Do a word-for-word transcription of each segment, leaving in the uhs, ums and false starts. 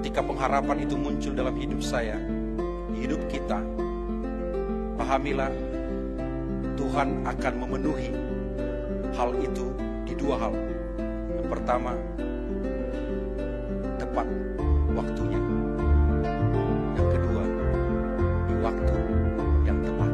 Ketika pengharapan itu muncul dalam hidup saya, di hidup kita, pahamilah, Tuhan akan memenuhi hal itu di dua hal. Yang pertama, tepat waktunya. Yang kedua, di waktu yang tepat.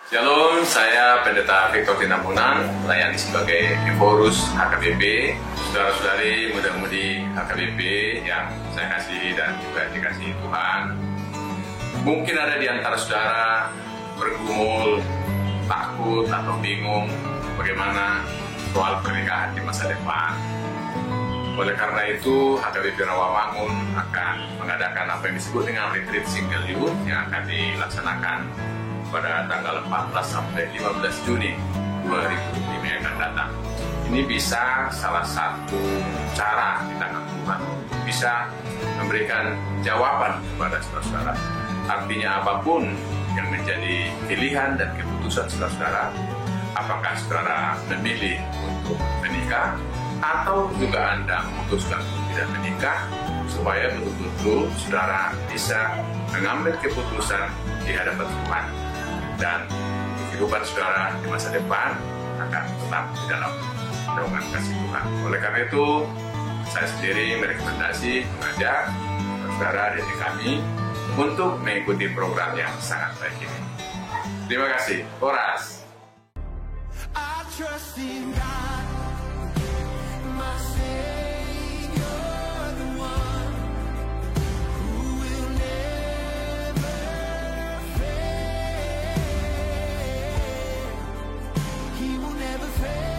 Shalom, saya Pendeta Victor Tinambunan, melayani sebagai Ephorus H K B P. Saudara-saudari, muda-mudi H K B P yang saya kasihi dan juga dikasihi Tuhan. Mungkin ada di antara saudara bergumul, takut, atau bingung bagaimana soal pernikahan di masa depan. Oleh karena itu, H K B P Rawamangun akan mengadakan apa yang disebut dengan retreat single youth yang akan dilaksanakan pada tanggal empat belas sampai lima belas Juni dua ribu dua puluh lima yang akan datang. Ini bisa salah satu cara di tangan Tuhan untuk bisa memberikan jawaban kepada saudara-saudara. Artinya, apapun yang menjadi pilihan dan keputusan saudara-saudara, apakah saudara memilih untuk menikah atau juga Anda memutuskan untuk tidak menikah, supaya betul-betul saudara bisa mengambil keputusan di hadapan Tuhan dan kehidupan saudara di masa depan akan tetap di dalam naungan kasih Tuhan. Oleh karena itu, saya sendiri merekomendasi, mengajak saudara dan kami untuk mengikuti program yang sangat baik ini. Terima kasih. Horas. I trust in God, my Savior, the one who will never fail. He will never fail.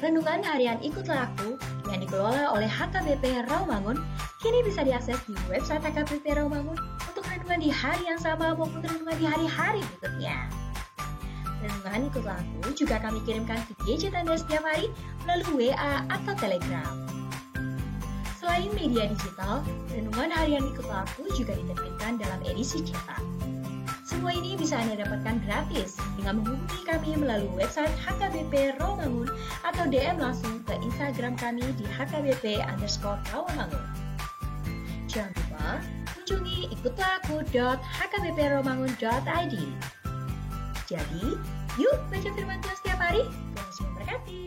Renungan Harian Ikutlah Aku yang dikelola oleh H K B P Rawamangun kini bisa diakses di website H K B P Rawamangun untuk renungan di hari yang sama maupun renungan di hari-hari berikutnya. Renungan Ikutlah Aku juga kami kirimkan ke gadget Anda setiap hari melalui W A atau Telegram. Selain media digital, Renungan Harian Ikutlah Aku juga diterbitkan dalam edisi cetak. Semua ini bisa Anda dapatkan gratis dengan menghubungi kami melalui website H K B P Rawamangun atau D M langsung ke Instagram kami di H K B P underscore Rawamangun. Jangan lupa kunjungi ikutlah aku dot H K B P Rawamangun dot I D. Jadi, yuk baca firman Tuhan setiap hari. Tuhan Yesus memberkati.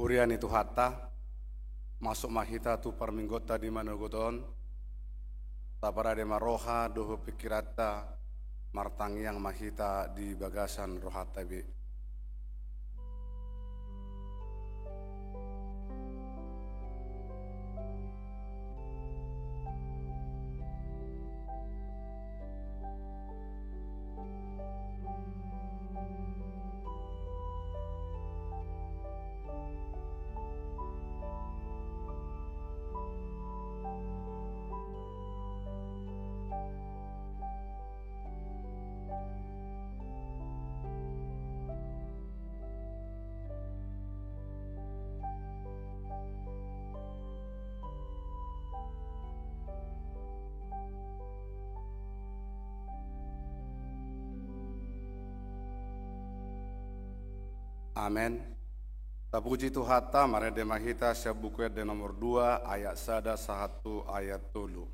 Huria ni Tuhanta, masuk ma hita tu parmingguonta di manogot on. Taparade ma roha dohot pingkiranta, martangiang ma hita di bagasan rohanta be. Amen. Tapuji Tuhanta, marende ma hita sian Buku Ende nomor dua, ayat sada sahat tu ayat tolu.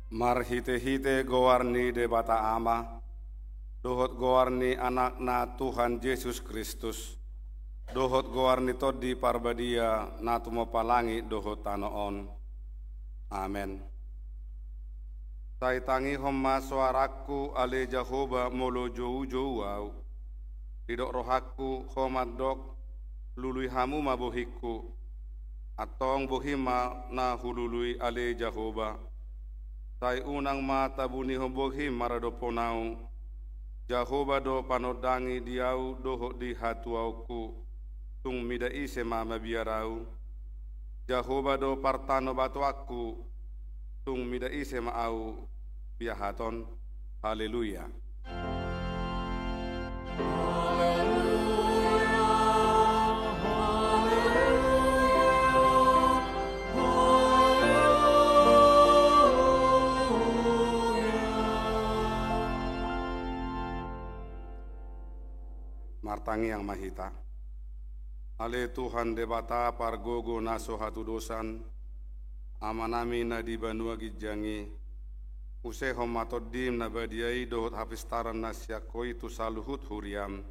Marhite-hite goar ni Debata Ama, dohot goar ni Anakna Tuhan Jesus Kristus, dohot goar ni Tondi Parbadia na tumompa langit dohot tano on. Amen. Sai tangihon ma soarangku, ale Jahowa, molo joujou ahu. Didok rohangku, Ho mandok, lului hamu ma bohingku. Antong bohim ma na hulului, ale Jahowa. Sai unang ma tabunihon bohim maradophon ahu. Jahowa do panondangi di ahu dohot di hatuaonku. Tung mida ise ma mabiar ahu? Jahowa do partanobatoanku. Tung mida ise ma ahu piahaton? Haleluya. Martangiang ma hita. Ale Tuhan Debata pargogo na so hatudosan, Amanami na di banua ginjang i, usehon ma Tondim na badia i dohot hapistaran na sian Ho i tu saluhut huriam,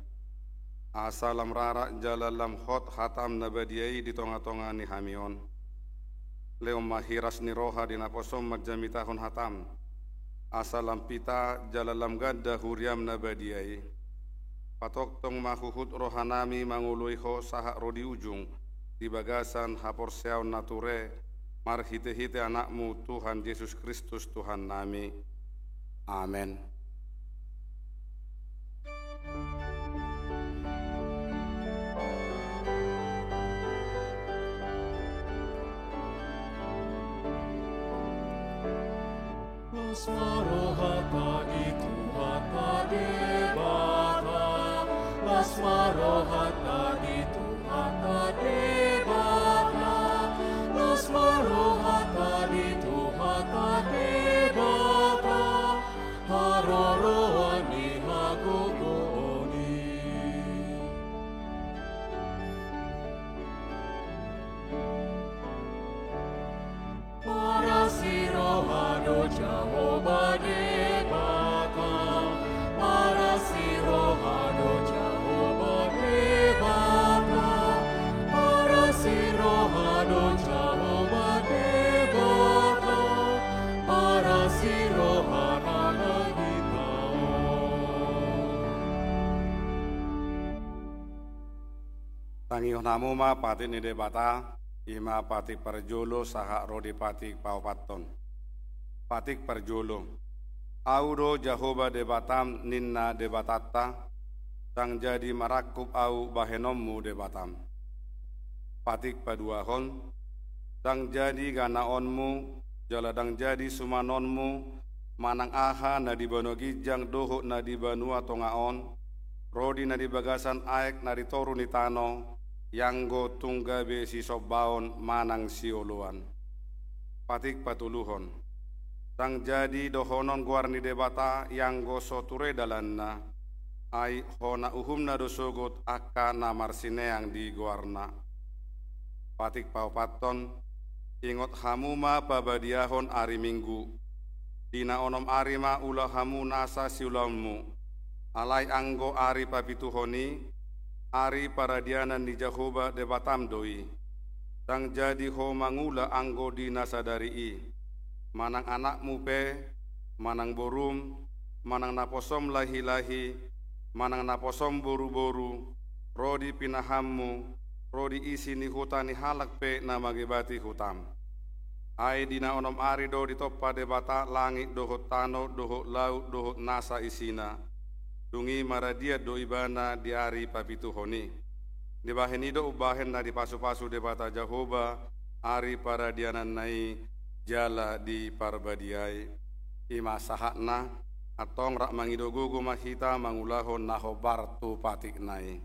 asa lam rarat jala lam hot hatam na badia i di tonga-tonga ni hami on. Lehon ma hiras ni roha di naposom manjamitahon hatam, asa lam pita jala lam ganda huriam na badia i. Patongtong ma huhut rohanami mangoloi Ho sahat ro di ujung, di bagasan haporseaon na ture, marhite-hite Anakmu Tuhan Jesus Kristus Tuhannami. Amen. Las ma rohanta di Tuhanta Debata, las ma rohanta di Tuhanta Debata, las ma rohanta di Tuhanta Debata, haroroan ni hagogoon i. Parasi roha do Jahowa Debata, parasi roha do Jahowa Debata, parasi roha do Jahowa Debata, parasi roha na hita on. Tangihon hamu ma patik ni Debata, i ma patik parjolo sahat ro di patik paopathon. Patik parjolo. Ahu do Jahowa Debatam, ninna Debatanta, ndang jadi marangkup ahu bahenonmu Debatam. Patik paduahon. Ndang jadi ganaonmu, jala ndang jadi sumanonmu, manang aha na di banua ginjang dohot na di banua tonga on, ro di na di bagasan aek na di toru ni tano, ianggo tung gabe sisombaon manang sioloan. Patik patoluhon. Ndang jadi dohonon goar ni Debata ianggo so ture dalanna, ai hona uhumna do sogot angka na marsineang di goarna. Patik paopathon. Ingot hamu ma pabadiahon ari Minggu. Di na onom ari ma ula hamu nasa siulaonmu. Alai anggo ari papituhon i, ari paradianan ni Jahowa Debatam do i. Ndang jadi ho mangula anggo di na sadari i. Manang anakmu pe, manang borum, manang naposom lahi-lahi, manang naposom boru-boru, ro di pinahanmu, ro di isi ni huta ni halak pe na mangebati hutam. Ai di na onom ari do ditompa Debata langit dohot tano dohot laut dohot nasa isina. Dung i maradian do Ibana di ari papituhon i. Dibahen i do umbahen na dipasupasu Debata Jahowa ari paradiananna i jala diparbadiai. I ma sahatna. Antong rap mangido gogo ma hita mangulahon na hombar tu patikna i.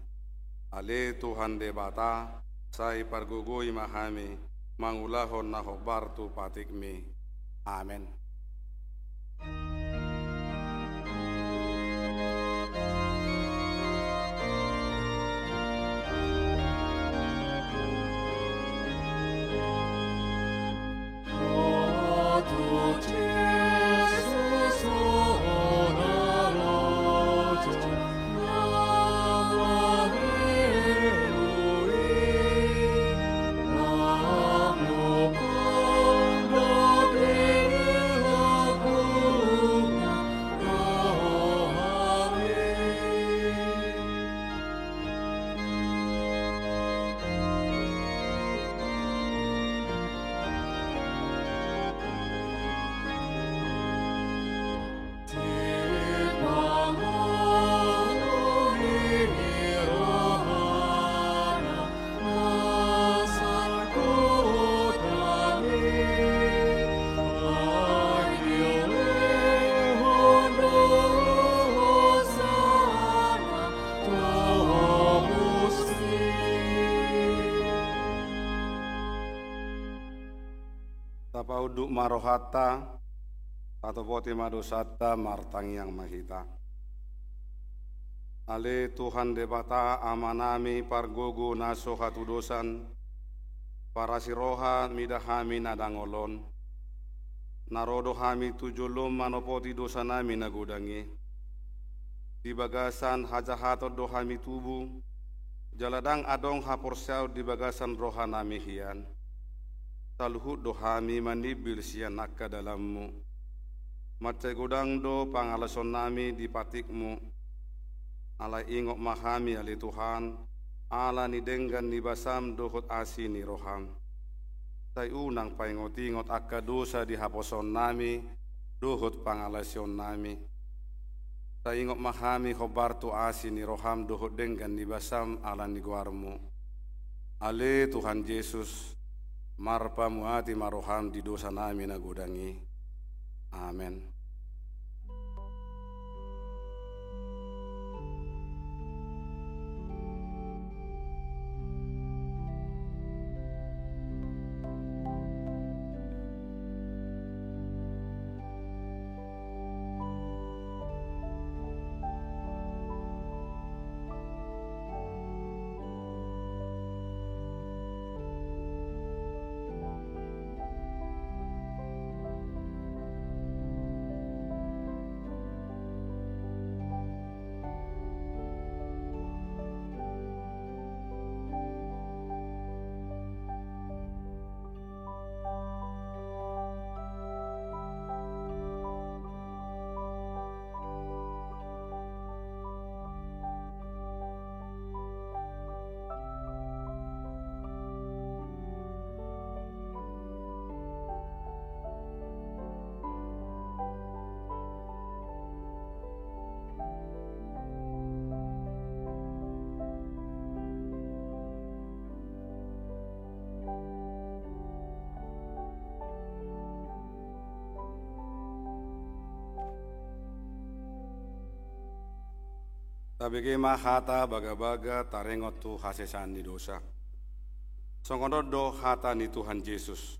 Ale Tuhan Debata, sai pargogoi ma hami mangulahon na hombar tu patikmi. Amen. Tunduk ma rohanta, tatopoti ma dosanta, martangiang ma hita. Ale Tuhan Debata Amanami pargogo na so hatudosan, parasi roha mida hami na dangol on. Na ro do hami tu jolom manopoti dosanami na godang i. Di bagasan hajahaton do hami tubu, jala ndang adong haporseaon di bagasan rohanami hian. Saluhut do hami manimbil sian angka dalanmu. Mansai godang do pangalaosionnami di patikmu. Alai ingot ma hami ale Tuhan, ala ni denggan ni basam dohot asi ni roham. Sai unang paingotingot angka dosa di haposoonnami dohot pangalaosionnami. Sai ingot ma hami hombar tu asi ni roham dohot denggan ni basam ala ni goarmu. Ale Tuhan Jesus, marpamuati ma roham di dosanami na godang i. Amen. Tabege ma hata bagabaga taringot tu hasesaan ni dosa. Songon on do hata ni Tuhan Jesus: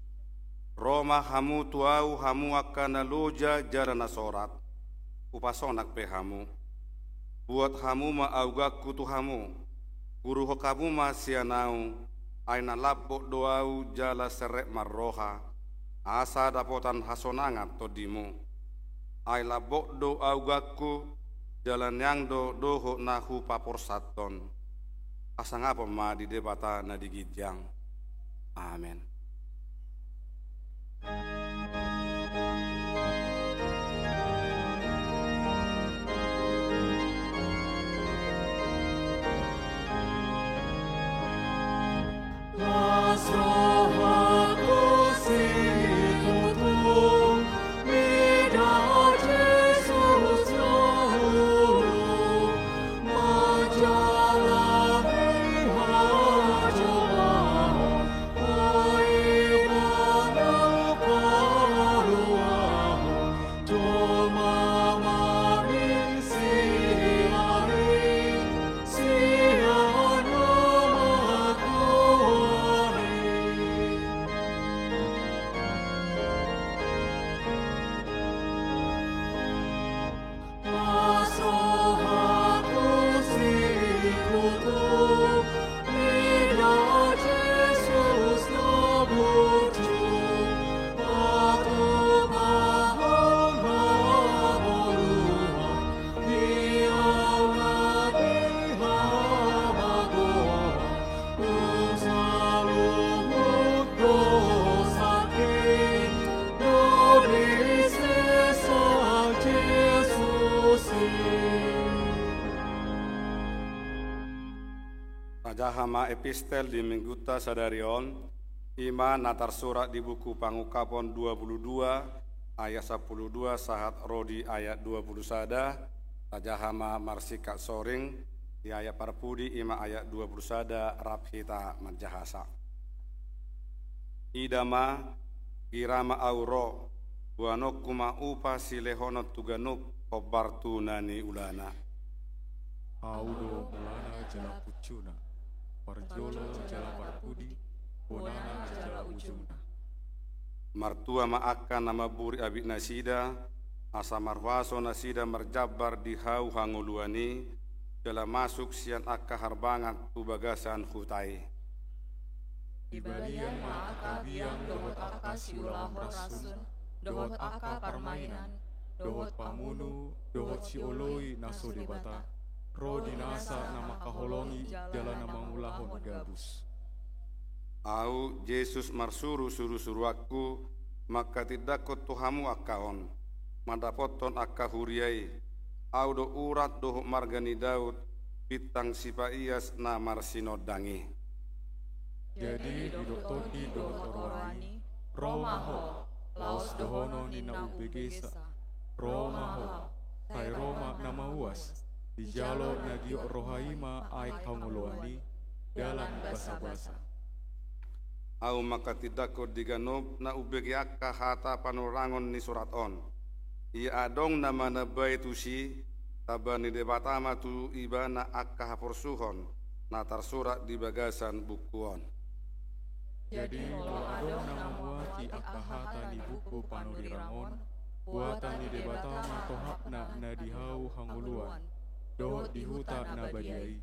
Ro ma hamu tu Ahu, hamu angka na loja jala na sorat, Hupasonang pe hamu. Buat hamu ma augangku tu hamu, uruhon hamu ma sian Ahu, ai na lambok do Ahu jala serep marroha, asa dapotan hasonangan tondimu. Ai lambok do augangku, jala niang do dohot na hupaporsanton. Hasangapon ma di Debata na di ginjang. Amen. Tajaha ma epistel di minggunta sadari on, i ma na tarsurat di buku Pangungkapon dua pulu dua, ayat sampulu dua sahat ro di ayat dua pulu sada. Tajaha ma marsingkat soring, di ayat parpudi i ma ayat dua pulu sada, rap hita manjahasa. Ida ma, gira ma Ahu ro, boanonku ma upa silehonon tu ganup hombar tu na niulana. Ahu do mulana jala pucuna, parjolo jala parpudi, bonana jala ujungna. Martua ma angka na mamburi abitnasida, asa marhuaso nasida marjambar di hau hangoluan i, jala masuk sian angka harbangan tu bagasan huta i. Dibalian ma angka biang dohot angka siulahon rasun, dohot angka parmainan, dohot pamunu, dohot sioloi na so debata, ro di nasa na mangkaholongi jala na mangulahon gabus. Ahu, Jesus, marsuru surusuruanku, mangkatindangkon tu hamu angka on, mandapothon angka huria i. Ahu do urat dohot marga ni Daud, bintang sipaias na marsinondang i. Jadi didok tondi dohot oroan i, ro ma ho, laos dohonon ni na umbegesa, ro ma ho, sai ro ma na mauas, dijalo na giot roha i ma aek hangoluan i, dalan basabasa. Ahu mangkatindangkon di ganup na umbege angka hata panurirang ni surat on. Ia adong na manambai tusi, tamba ni Debata ma tu ibana angka haporsuhon na tarsurat di bagasan buku on. Jadi molo adong na mamuati angka hata ni buku panurirang on, buatan ni Debata ma tohapna na di hau hangoluan, dohot di huta na badia i,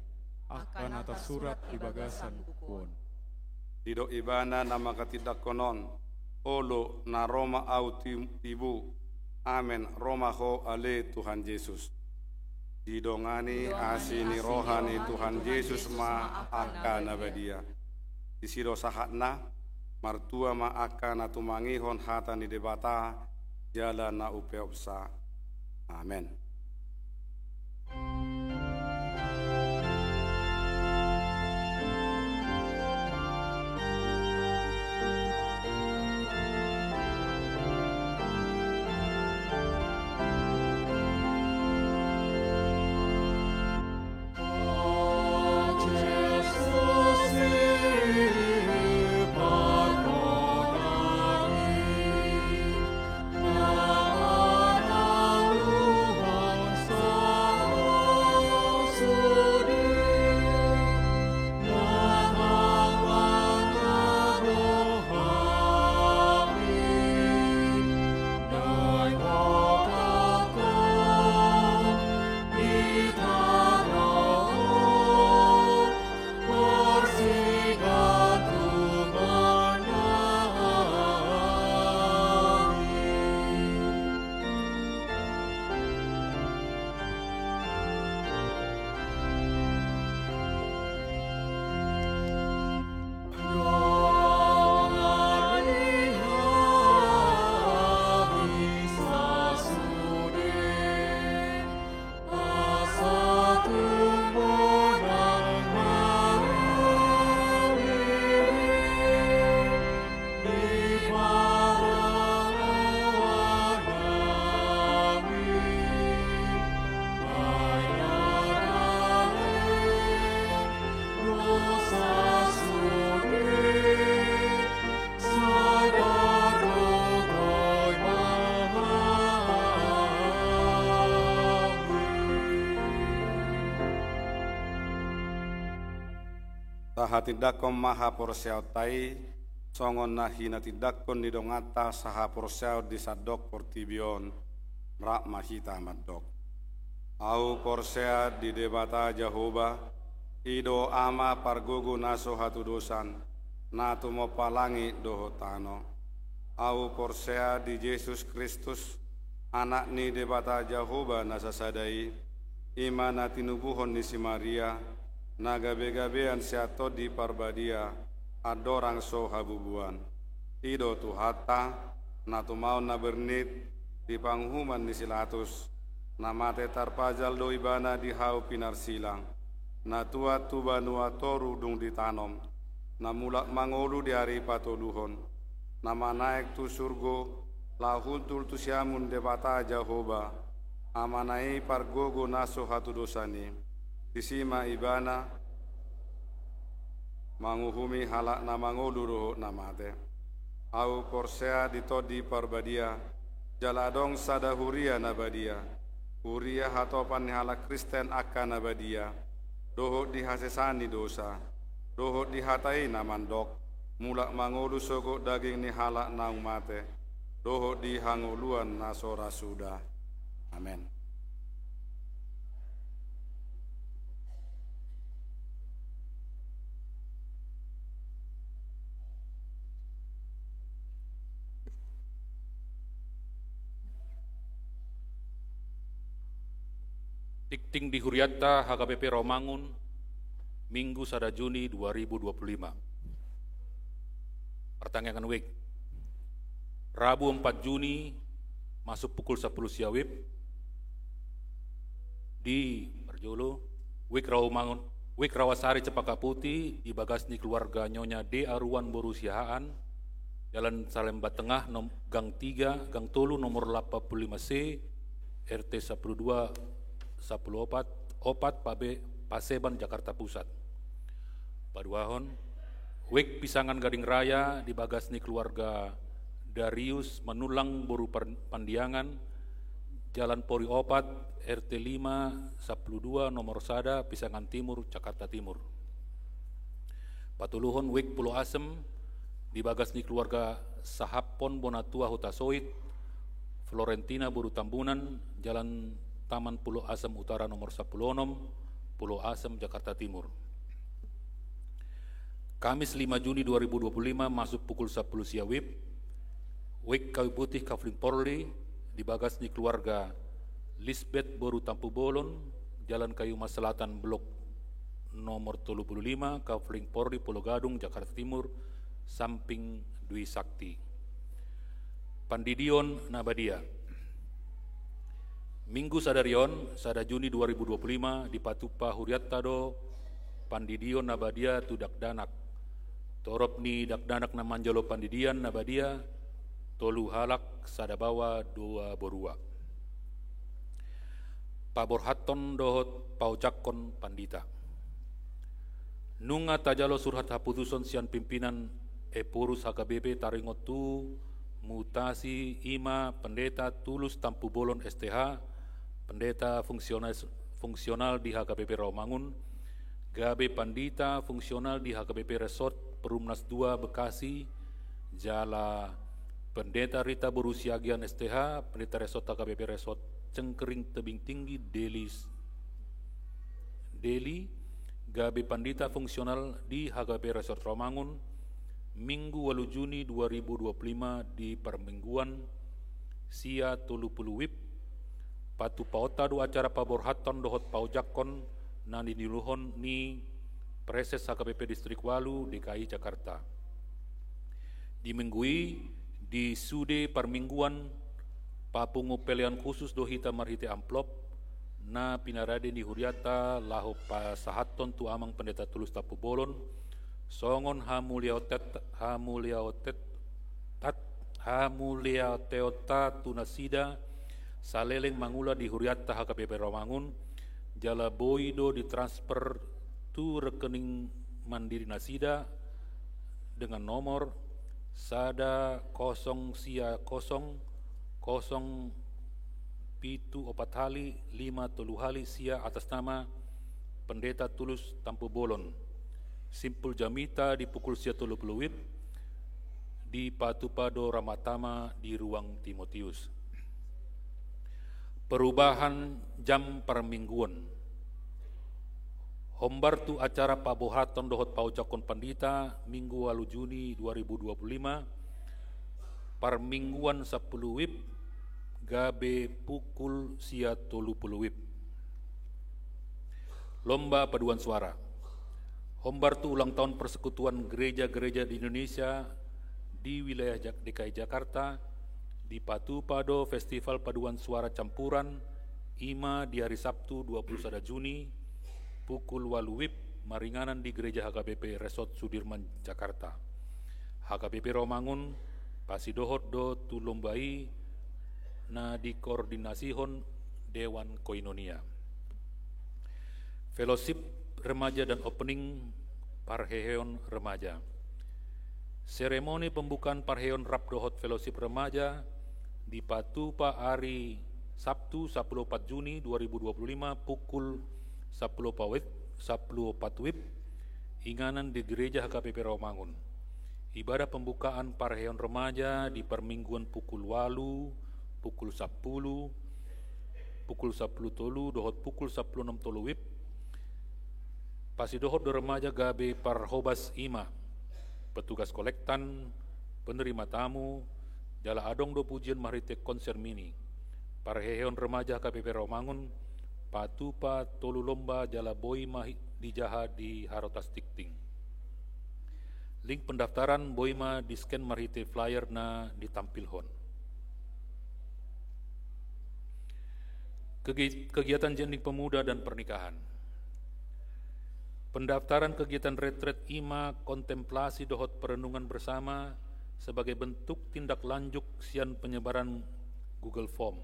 angka na tarsurat di bagasan buku on. Didok ibana na mangkatindangkon on, olo, na ro ma ahu tim-, tibu. Amen, ro ma ho ale Tuhan Jesus. Didongani asi ni roha ni Tuhan Jesus ma angka na badia. Disi do sahatna, martua ma angka na tumangihon hata ni Debata, jala na umpeopsa. Amen. Tahatindangkon ma haporseaonta i, songon na hinatindangkon ni donganta sahaporseaon di sandok portibi on, rap ma hita mandok. Ahu porsea di Debata Jahowa, i do Ama pargogo na so hatudosan, na tumompa langit dohot tano. Ahu porsea di Jesus Kristus, Anak ni Debata Jahowa na sasada i, i ma na tinubuhon ni si Maria, na gabegabean sian Tondi Parbadia, andorang so habubuan. I do Tuhanta, na tumaon na bernit di panguhuman ni si Latus, na mate tarpajal do ibana di hau pinarsilang, na tuat tu banua toru dung ditanom, na mulak mangolu di ari patoluhon, na manaek tu surgo, laho hundul tu siamun Debata Jahowa, Amana i pargogo na so hatudosan i. Disi ma ibana manguhumi halak na mangolu dohot na mate. Ahu porsea di Tondi Parbadia, jala adong sada huria na badia, huria hatopan ni halak Kristen angka na badia, dohot di hasesaan ni dosa, dohot di hata i na mandok, mulak mangolu sogot daging ni halak naung mate, dohot di hangoluan na so ra suda. Amen. Tingting di hurianta H K B P Rawamangun, Minggu sada Juni dua ribu dua puluh lima. Partangiangan WIC. Rabu empat Juni, masuk pukul sapuluh sia WIB, di parjolo, WIC Rawamangun, WIC Rawasari Cempaka Putih, di bagas ni keluarga Nyonya D Aruan boru Siahaan, Jalan Salemba Tengah, nom-, gang tiga, gang tolu, nomor lapan puluh lima C, R T sapuluh dua, sapuluh opat, opat, Pabe-, Paseban, Jakarta Pusat. Paduahon, WIC Pisangan Gading Raya, di bagas ni keluarga Darius Manullang boru Par-, Pandiangan, Jalan Pori opat, R T lima, sapuluh dua, nomor sada, Pisangan Timur, Jakarta Timur. Patoluhon, WIC Pulo Asem, di bagas ni keluarga Sahaphon bona tua Hutasoit, Florentina boru Tambunan, Jalan Taman Pulo Asem Utara nomor sapuluh onom, Pulo Asem, Jakarta Timur. Kamis lima Juni dua ribu dua puluh lima, masuk pukul sapuluh sia WIB, WIC Kayu Putih Kafling Polri, di bagas ni keluarga Lisbeth boru Tampubolon, Jalan Kayuma Selatan, blok nomor tolu puluh lima, Kafling Polri, Pulo Gadung, Jakarta Timur, samping Dwi Sakti. Pandidion na badia. Minggu sadari on, sada Juni dua ribu dua puluh lima, dipatupa hurianta do pandidion na badia tu dakdanak. Torop ni dakdanak na manjalo pandidion na badia, tolu halak, sada baoa, dua borua. Paborhathon dohot paojakhon pandita. Nunga tajalo surhat haputuson sian pimpinan Ephorus H K B P taringot tu mutasi, i ma Pendeta Tulus Tampubolon S T H, pendeta fungsionalis-, fungsional di H K B P Rawamangun, gabe pandita fungsional di H K B P Resort Perumnas dua Bekasi, jala Pendeta Rita boru Siagian S T H, Pendeta Resort H K B P Resort Cengkering Tebing Tinggi, Deli, Deli, gabe pandita fungsional di H K B P Resort Rawamangun, Minggu ualu Juni dua ribu dua puluh lima di parmingguan sia tolu puluh WIB, patupaonta do acara paborhathon dohot paojakhon na niluluhon ni Praeses H K B P Distrik ualu D K I Jakarta. Di minggu i, di sude parmingguan, papungu pelean khusus do hita marhite amplop na pinarade ni hurianta laho pasahathon tu Amang Pendeta Tulus Tampubolon, songon hamuliatet-, hamuliatet-, tat-, hamuliateonta tu nasida saleleng mangula di hurianta H K B P Rawamangun, jala boi do ditransfer tu rekening mandiri nasida dengan nomor sada kosong sia kosong, kosong pitu opat hali, lima tolu hali sia atas nama Pendeta Tulus Tampubolon. Simpul jamita di pukul sia tolu puluh WIB, dipatupa do ramatama di ruang Timotius. Perubahan jam parmingguon. Hombar tu acara paborhathon dohot paojakhon pandita, Minggu ualu Juni dua ribu dua puluh lima, parmingguan sapuluh WIB, gabe pukul sia tolu puluh WIB. Lomba paduan suara. Hombar tu ulang tahun Persekutuan Gereja-Gereja di Indonesia di wilayah Jak-, D K I Jakarta, dipatupa do festival paduan suara campuran, i ma di hari Sabtu dua puluh sada Juni, pukul ualu WIB, maringanan di Gereja H K B P Resort Sudirman, Jakarta. H K B P Rawamangun pasidohot do tu lomba i na dikoordinasihon Dewan Koinonia. Fellowship Remaja dan Opening Parheheon Remaja. Seremoni pembukaan parheheon rap dohot fellowship remaja dipatupa ari Sabtu, sapuluh opat Juni dua ribu dua puluh lima, pukul sapuluh opat WIB, sapuluh opat WIB, inganan di Gereja H K B P Rawamangun. Ibadah pembukaan parheheon remaja di parmingguan pukul ualu, pukul sampulu, pukul sampulu tolu dohot pukul sampulu onom tolu WIB, pasidohot do remaja gabe parhobas, i ma petugas kolektan, penerima tamu, jala adong do pujian marhite konser mini. Parheheon remaja HKBP Rawamangun patupa tolu lomba jala boi ma hi-, dijaha di Harotas Tingting. Link pendaftaran boi ma di-scan marhite flyer na ditampilhon. Kegi-, kegiatan Jenderal Pemuda dan Pernikahan. Pendaftaran kegiatan retret i ma kontemplasi dohot perenungan bersama sebagai bentuk tindak lanjut sian penyebaran Google Form.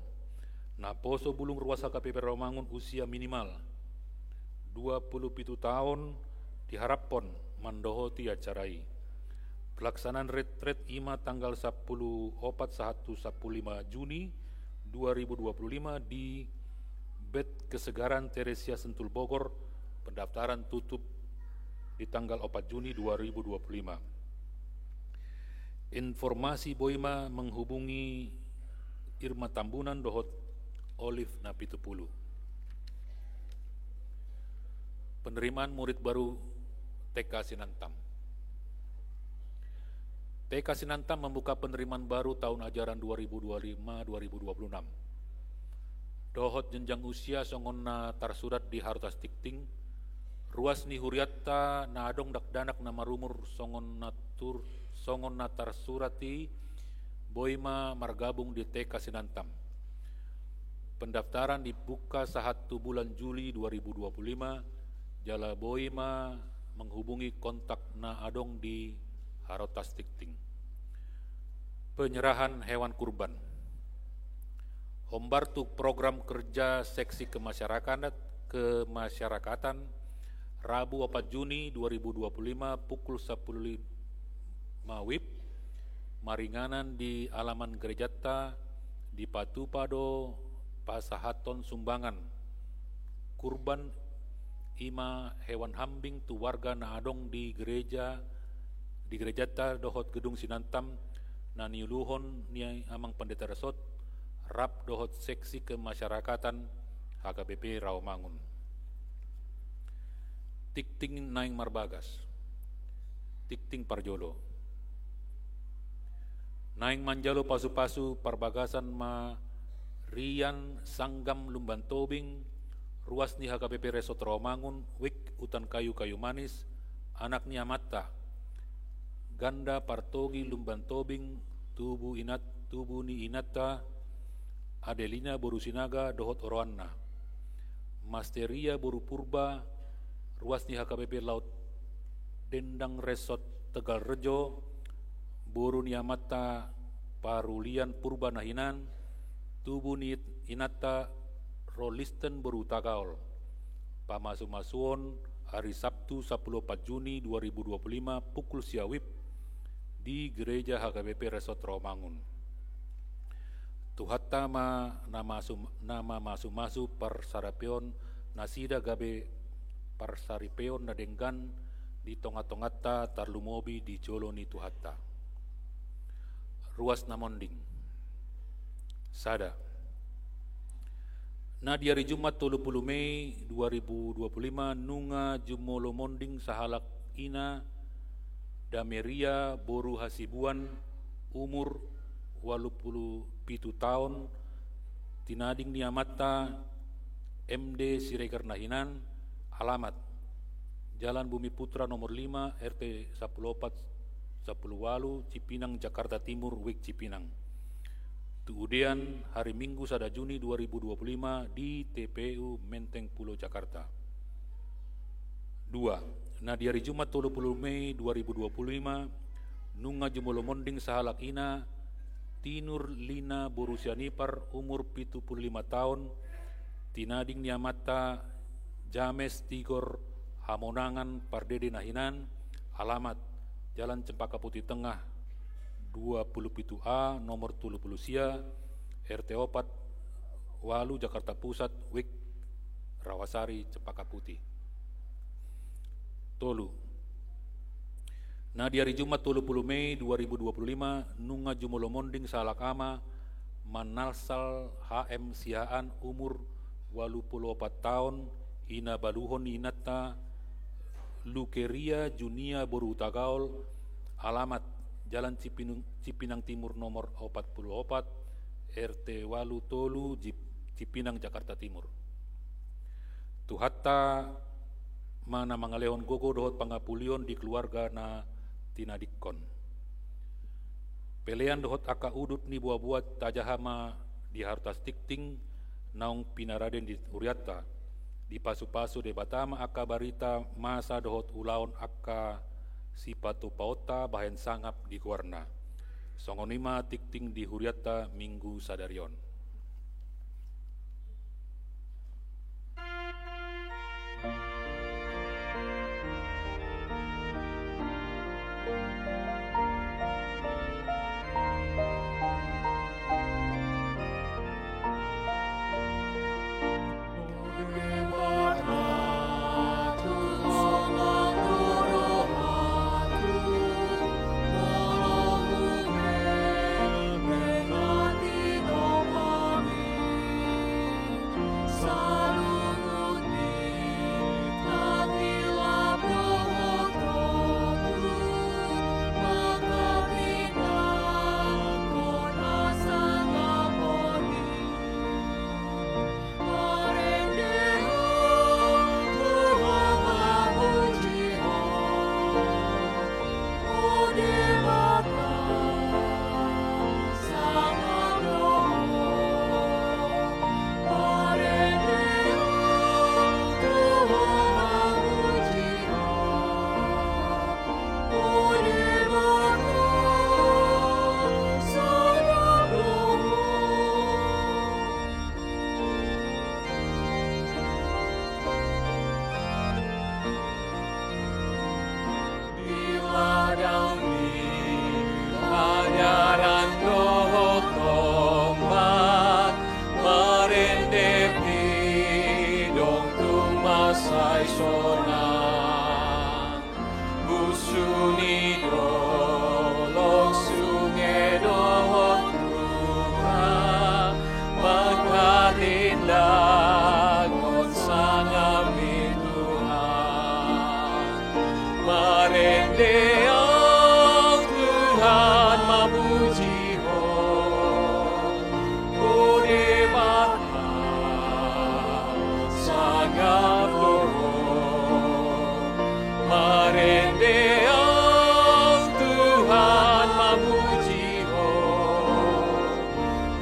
Naposo bulung ruas HKBP Rawamangun usia minimal dua pulu pitu taon diharaphon mandohoti acara i. Pelaksanaan retret i ma tanggal sampulu opat sahat tu sampulu lima Juni dua ribu dua pulu lima di Bet Kesegaran Teresia Sentul Bogor. Pendaftaran tutup di tanggal opat Juni dua ribu dua pulu lima. Informasi boi ma menghubungi Irma Tambunan dohot Olive Napitupulu. Penerimaan murid baru TK Sinantam. TK Sinantam membuka penerimaan baru tahun ajaran dua ribu dua puluh lima dua ribu dua puluh enam. Dohot jenjang usia songon na tarsurat di Harotas Tingting, ruas ni hurianta na adong dakdanak na marumur songon na tur-, songon na tarsurat i boi ma margabung di TK Sinantam. Pendaftaran dibuka sahat tu bulan Juli dua ribu dua puluh lima, jala boi ma menghubungi kontak na adong di Harotas Tingting. Penyerahan hewan kurban. Hombar tu program kerja seksi kemasyarakatan, kemasyarakatan, Rabu opat Juni dua ribu dua puluh lima pukul sampulu lima WIB, maringanan di alaman gerejanta, dipatupa do pasahathon sumbangan kurban, i ma hewan hambing tu warga na adong di gereja, di gerejanta dohot gedung Sinantam, na niuluhon ni Amang Pendeta Resort rap dohot seksi kemasyarakatan HKBP Rawamangun. Tingting naeng marbagas. Tingting parjolo. Naeng manjalo pasupasu parbagasan ma Rian Sanggam Lumban Tobing, ruas ni HKBP Resort Rawamangun, WIB Hutan Kayu Kayu Manis, anak ni amanta, Ganda Partogi Lumban Tobing, tubu inat-, tubu ni inanta, Adelina boru Sinaga dohot oroanna. Masteria boru Purba, ruas ni HKBP Laut Dendang Resort Tegal Rejo, boru ni amanta Parulian Purba na hinan, tubu ni inanta Rolisten boru Tagaol. Pamasumasuon hari Sabtu sampulu opat Juni dua ribu dua puluh lima pukul sia WIB di Gereja HKBP Resort Rawamangun. Tuhanta ma na masu-, na mamasumasu parsaripeon nasida gabe parsaripeon na denggan di tongatonganta tarlumobi di jolo ni Tuhanta. Ruas na monding. Sada. Na di ari Jumat tolu pulu Mei dua ribu dua pulu lima nunga jumolo monding sahalak ina Dameria boru Hasibuan, umur ualu pulu pitu taon, tinading ni amanta M D Siregar na hinan, alamat Jalan Bumiputra nomor lima, R T sampulu opat, sampulu ualu, Cipinang, Jakarta Timur, WIB Cipinang. Tu udean hari Minggu sada Juni dua ribu dua pulu lima di T P U Menteng Pulo Jakarta. Dua. Na di ari Jumat tolu pulu Mei dua ribu dua pulu lima nunga jumolo monding sahalak ina Tinur Lina boru Sianipar, umur pitu pulu lima taon, tinading ni amanta James Tigor Hamonangan Pardede na hinan, alamat Jalan Cempaka Putih Tengah dua pulu pitu A nomor tolu pulu sia, R T opat, ualu, Jakarta Pusat, WIB Rawasari Cempaka Putih. Tolu. Na di ari Jumat tolu pulu Mei dua ribu dua pulu lima, nunga jumolo monding sahalak ama, Manalsal H M Siahaan, umur ualu pulu opat taon, i na baluhon ni inanta Lukeria Junia boru Hutagaol, alamat Jalan Cipinung-, Cipinang Timur nomor opat pulu opat, R T ualu tolu, Jip-, Cipinang, Jakarta Timur. Tuhanta ma na mangalehon gogo dohot pangapulion di keluarga na tinadingkon. Pelean dohot angka udut ni boaboa tajaha ma di harotas tingting naung pinarade ni hurianta. Dipasupasu Debata ma angka barita masa dohot ulaon angka sipatupaonta bahen sangap di goarna. Songon i ma tingting di hurianta Minggu sadari on. Di ladang ni ajaran dohot tombak, marende pidong tumasa i sonang. Busu ni dolok, sunge dohot tua, manghatindanghon sangap ni Tuhan. Marende ahu Tuhan mamuji Ho, O Debata sangap do Ho. Marende ahu Tuhan mamuji Ho,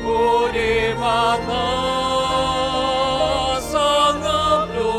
O Debata sangap do Ho.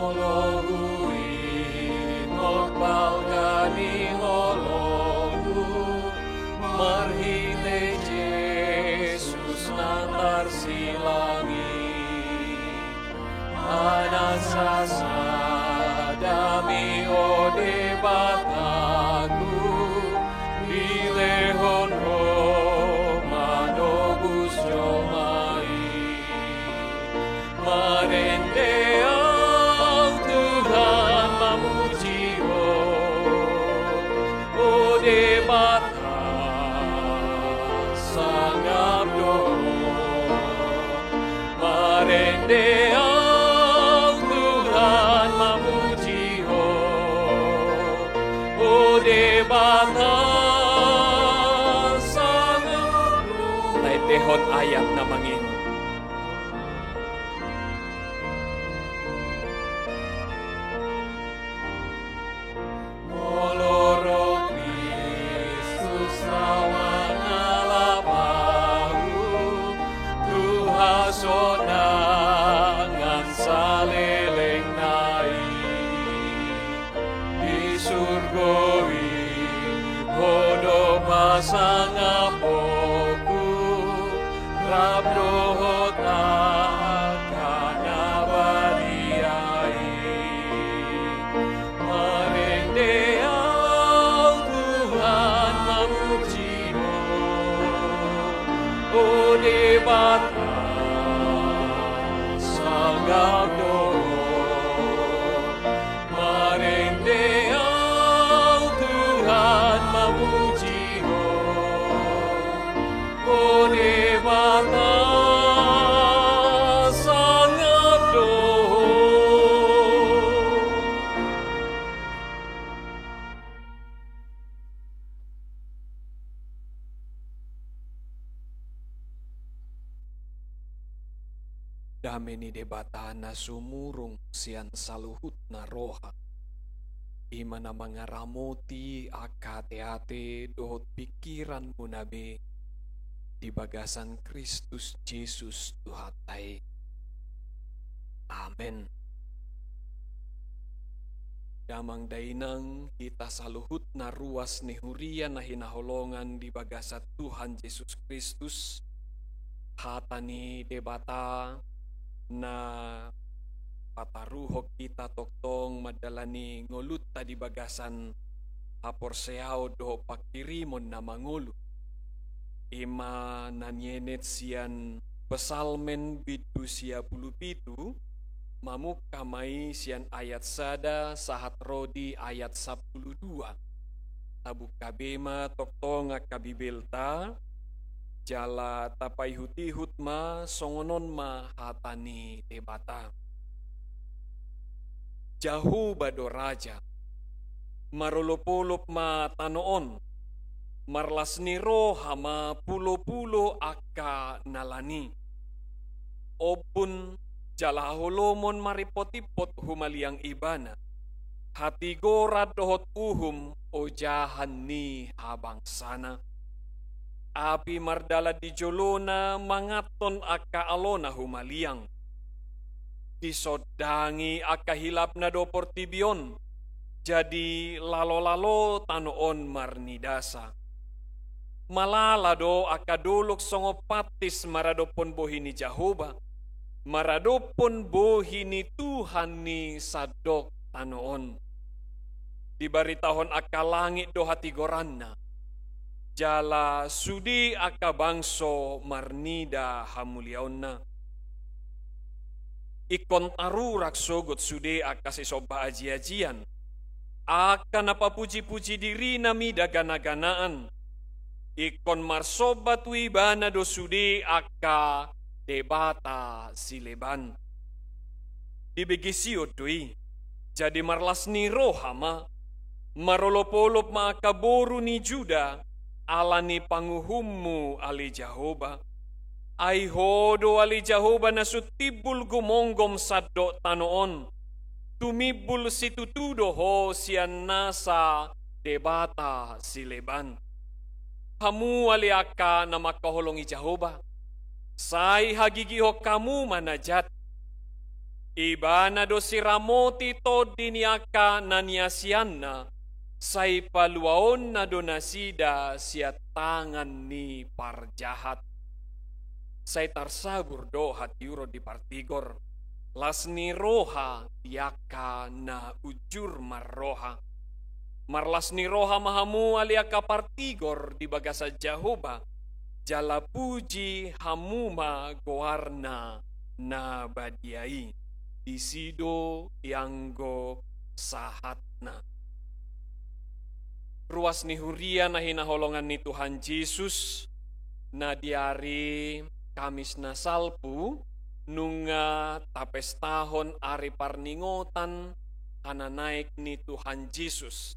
Molo huingot balga ni holongku, marhite Jesus na tarsilang i, ansa sadam i, O Debataku, dilehon Ho manobus jolma i. Marende ahu Tuhan mamuji Ho, O Debata sangap do Ho. Marende ahu Tuhan mamuji Ho, ayat na mangihut. Molo ro Kristus laho mangalap ahu tu hasonangan saleleng na i, di surgo i Ho do pasangaphonku rap dohot angka na badia i. Marende au Tuhan mamuji Ho, o Debata sangap do Ho. Marende au Tuhan mamuji Ho, o Debata sangap do Ho. Dame ni Debata na sumurung sian saluhutna roha, i ma na mangaramoti angka ateate dohot pingkiranmuna be di bagasan Kristus Jesus Tuhanta i. Amen. Damang dainang, hita saluhutna ruas ni huria na hinaholongan di bagasan Tuhan Jesus Kristus, hata ni Debata na pataruhon hita tongtong mandalani ngolunta di bagasan haporseaon dohot panghirimon na mangolu. I ma na nienet sian Psalmen bindu sia pulu pitu, mamungka ma i sian ayat sada sahat ro di ayat sampulu dua. Tabungka be ma tongtong angka Bibelta, jala tapaihutihut ma songon on ma hata ni Debata. Jahowa do raja. Marolopolop ma tano on, marlas ni roha ma pulopulo angka nalan i. Ombun jala haholomon marimpotimpot humaliang Ibana, hatigoran dohot uhum ojahan ni habangsana. Api mardalan di jolona manganhon angka alona humaliang. Disondangi angka hilapna do portibi on, jadi lalolalo tano on marnidasa. Malala do angka dolok songon pantis maradophon bohi ni Jahowa, maradophon bohi ni Tuhan ni sandok tano on. Dibaritahon angka langit do hatigoranna, jala sude angka bangso marnida hamuliaonna. Ingkon tarurak sogot sude angka sisomba ajiajian, angka na papujipuji dirina mida ganaganaan. Ingkon marsomba tu Ibana do sude angka debata sileban. Dibege Sion do i. Jadi marlas ni roha ma, marolopolop ma angka boru ni Juda, ala ni panguhummu ale Jahowa. Ai Ho do ale Jahowa na sun timbul gumomgom sandok tano on. Tumimbul situtu do Ho sian nasa debata sileban. Hamu ale angka na mangkaholongi Jahowa, sai hagigihon hamu ma na jat. Ibana do siramoti tondi ni angka na niasianna, sai paluaonna do nasida sian tangan ni parjahat. Sai tarsabur do hatiuron di partigor, las ni roha di angka na unjur marroha. Marlas ni roha ma hamu ale angka partigor di bagasan Jahowa, jala puji hamu ma goarna na badia i. Disi do ianggo sahatna. Ruas ni huria na hinaholongan ni Tuhan Jesus, na di ari Kamis na salpu, nunga tapestahon ari parningotan hananaek ni Tuhan Jesus.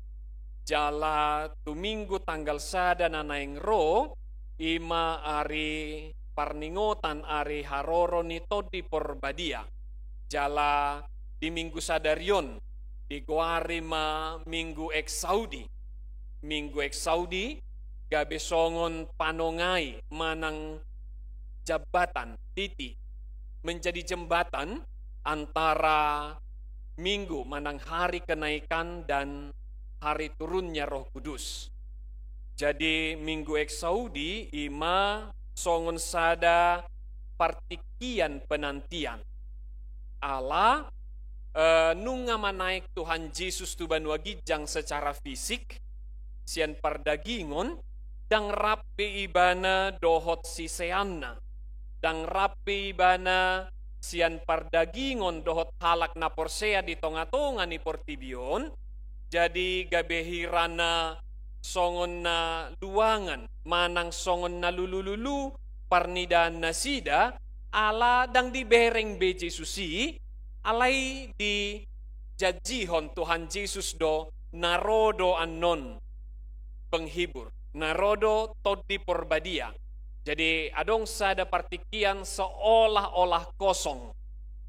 Jala tu Minggu tanggal sada na naeng ro, i ma ari parningotan ari haroro ni Tondi Porbadia. Jala di minggu sadari on digoari ma Minggu Exaudi. Minggu Exaudi gabe songon panongai manang jambatan, titi, menjadi jembatan antara Minggu manang hari kenaikan dan hari turunnya Roh Kudus. Jadi Minggu Exaudi i ma songon sada partingkian penantian. Ala, eh, nunga manaek Tuhan Jesus tu banua ginjang secara fisik, sian pardagingon, ndang rap be ibana dohot siseanna, ndang rap be ibana sian pardagingon dohot halak na porsea di tonga-tonga ni portibi on. Jadi gabe hira na songon na luangan manang songon na lulu-lulu parnidaan nasida, ala ndang dibereng be Jesus i, alai dijanjihon Tuhan Jesus do, na ro do annon penghibur, na ro do Tondi Porbadia. Jadi adong sada partingkian seolah-olah kosong.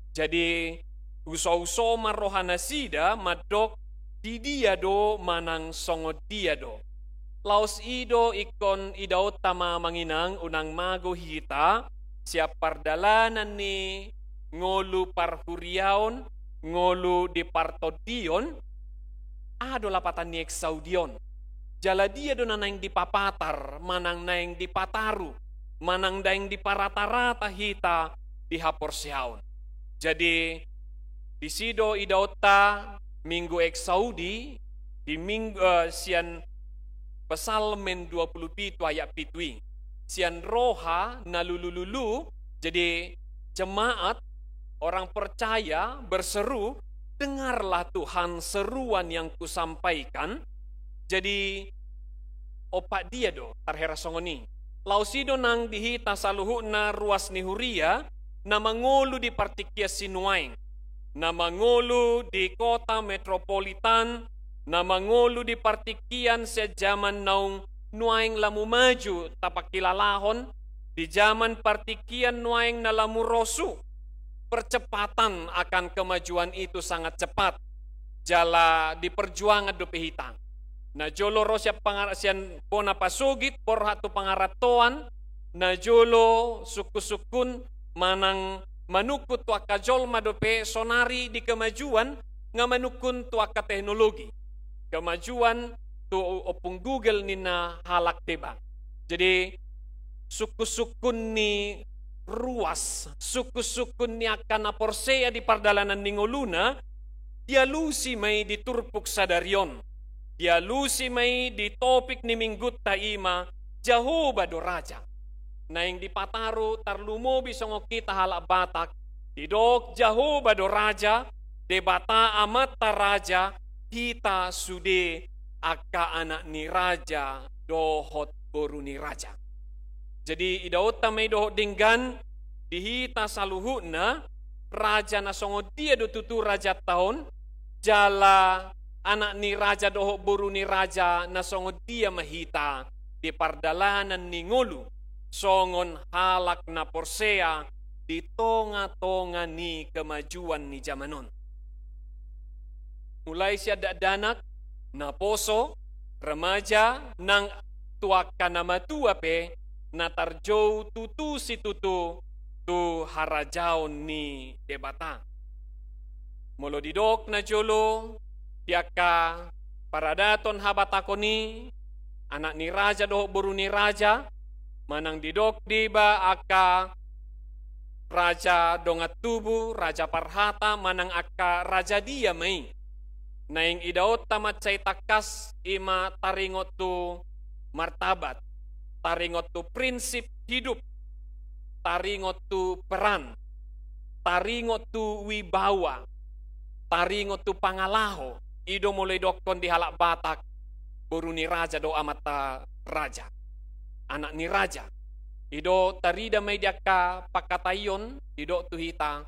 Jadi uso-uso ma roha nasida mandok, di dia do manang songon dia do. Laos i do ingkon idaonta ma, amang inang, unang mago hita sian pardalanan ni ngolu parhuriaon, ngolu di partondion, aha do lapatan ni Exaudi on? Jala dia do na naeng dipapatar, manang naeng dipataru, manang naeng diparata-rata hita di haporseaon? Jadi disi do idaonta Minggu Exaudi, di minggu, eh, sian Psalmen dua puluh pitu ayat pitu i, sian roha na lulu-lulu. Jadi jemaat, orang percaya berseru, "Dengarlah Tuhan seruan yang kusampaikan." Jadi ompat dia do tarhira songon i. Laos i do nang di hita saluhutna ruas ni huria na mangolu di partingkian sinuaeng, na mangolu di kota metropolitan, na mangolu di partingkian sian jaman naung nuaeng lamu maju tapangkilalahon, di jaman partingkian nuaeng na lamu rosu. Percepatan akan kemajuan itu sangat cepat. Jala di perjuangan dope hita. Na jolo ro sian pangar-, sian bona pasogit, borhat tu pangarantoan, na jolo sungkun-sungkun manang manungkun tu angka jolma dope sonari di kemajuan, nga manungkun tu angka teknologi. Kemajuan tu ompung Google ninna halak deba. Jadi sungkun-sungkun ni ruas, sungkun-sungkun ni angka na porsea di pardalanan ni ngoluna, dialusi ma i di turpuk sadari on. Dialusi ma i di topik ni minggunta, i ma Jahowa do Raja. Naeng dipataru tarlumobi songon hita halak Batak, didok Jahowa do Raja, Debata Amanta Raja, hita sude angka anak ni raja dohot boru ni raja. Jadi idaonta ma i dohot denggan di hita saluhutna, raja na songon dia do tutu rajanta on, jala anak ni raja dohot boru ni raja na songon dia ma hita di pardalanan ni ngolu songon halak na porsea di tonga-tonga ni kemajuan ni jaman on. Mulai sian dakdanak, naposo, remaja, nang tu angka na matua pe, na tarjou tutu situtu tu harajaon ni Debata. Molo didok na jolo di angka paradaton habatahon i, anak ni raja dohot boru ni raja, manang didok deba angka raja dongan tubu, raja parhata, manang angka raja dia ma i. Naeng idaonta mansai tangkas, i ma taringot tu martabat, taringot tu prinsip hidup, taringot tu peran, taringot tu wibawa, taringot tu pangalaho. I do molo idokkon di halak Batak boru ni raja dohot amanta raja, anak ni raja. I do tarida ma i di angka pangkataion, didok tu hita,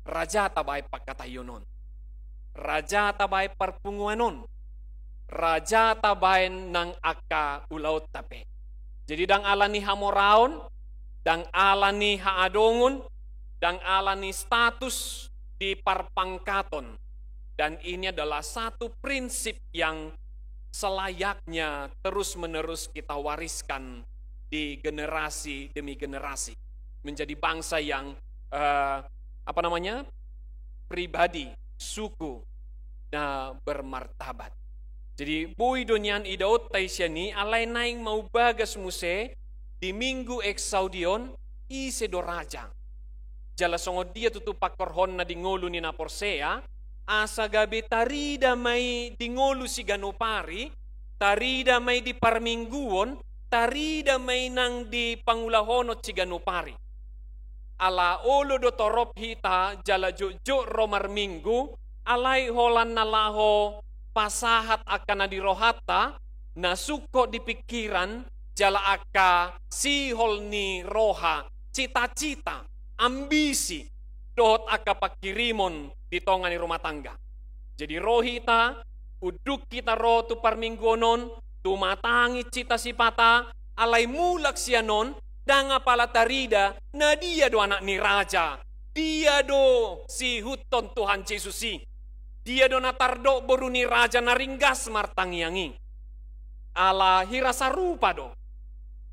raja tabaen pangkataion on, raja tabaen parpunguan on, raja tabaen nang angka ulaonta pe. Jadi ndang ala ni hamoraon, Ndang ala ni haadongon, ndang ala ni status di parpangkaton. Dan ini adalah satu prinsip yang selayaknya terus-menerus kita wariskan di generasi demi generasi. Menjadi bangsa yang, eh, apa namanya, pribadi, suku, na bermartabat. Jadi, boi do nian idaonta i sian i, alai naeng maubagas muse di Minggu Exaudi on, ise do raja. Jala songon dia tutu pangkorhonna di ngolu ni na porsea, asa gabe tarida ma i di ngolu siganup ari, tarida ma i di parmingguon, tarida ma i nang di pangulahonon siganup ari. Ala olo do torop hita jala jotjot ro marminggu, alai holan na laho pasahat angka na di rohanta, na sungkot di pingkiran, jala angka sihol ni roha, cita-cita, ambisi, dohot angka pangkirimon di tonga ni rumah tangga. Jadi ro hita, unduk hita ro tu parmingguon on, tumatangi cita sipata, alai mulak sian on, ndang apala tarida, na dia do anak ni raja, dia do siihuthon Tuhan Jesus i, dia do na tardok boru ni raja na ringgas martangiang i. Ala hira sarupa do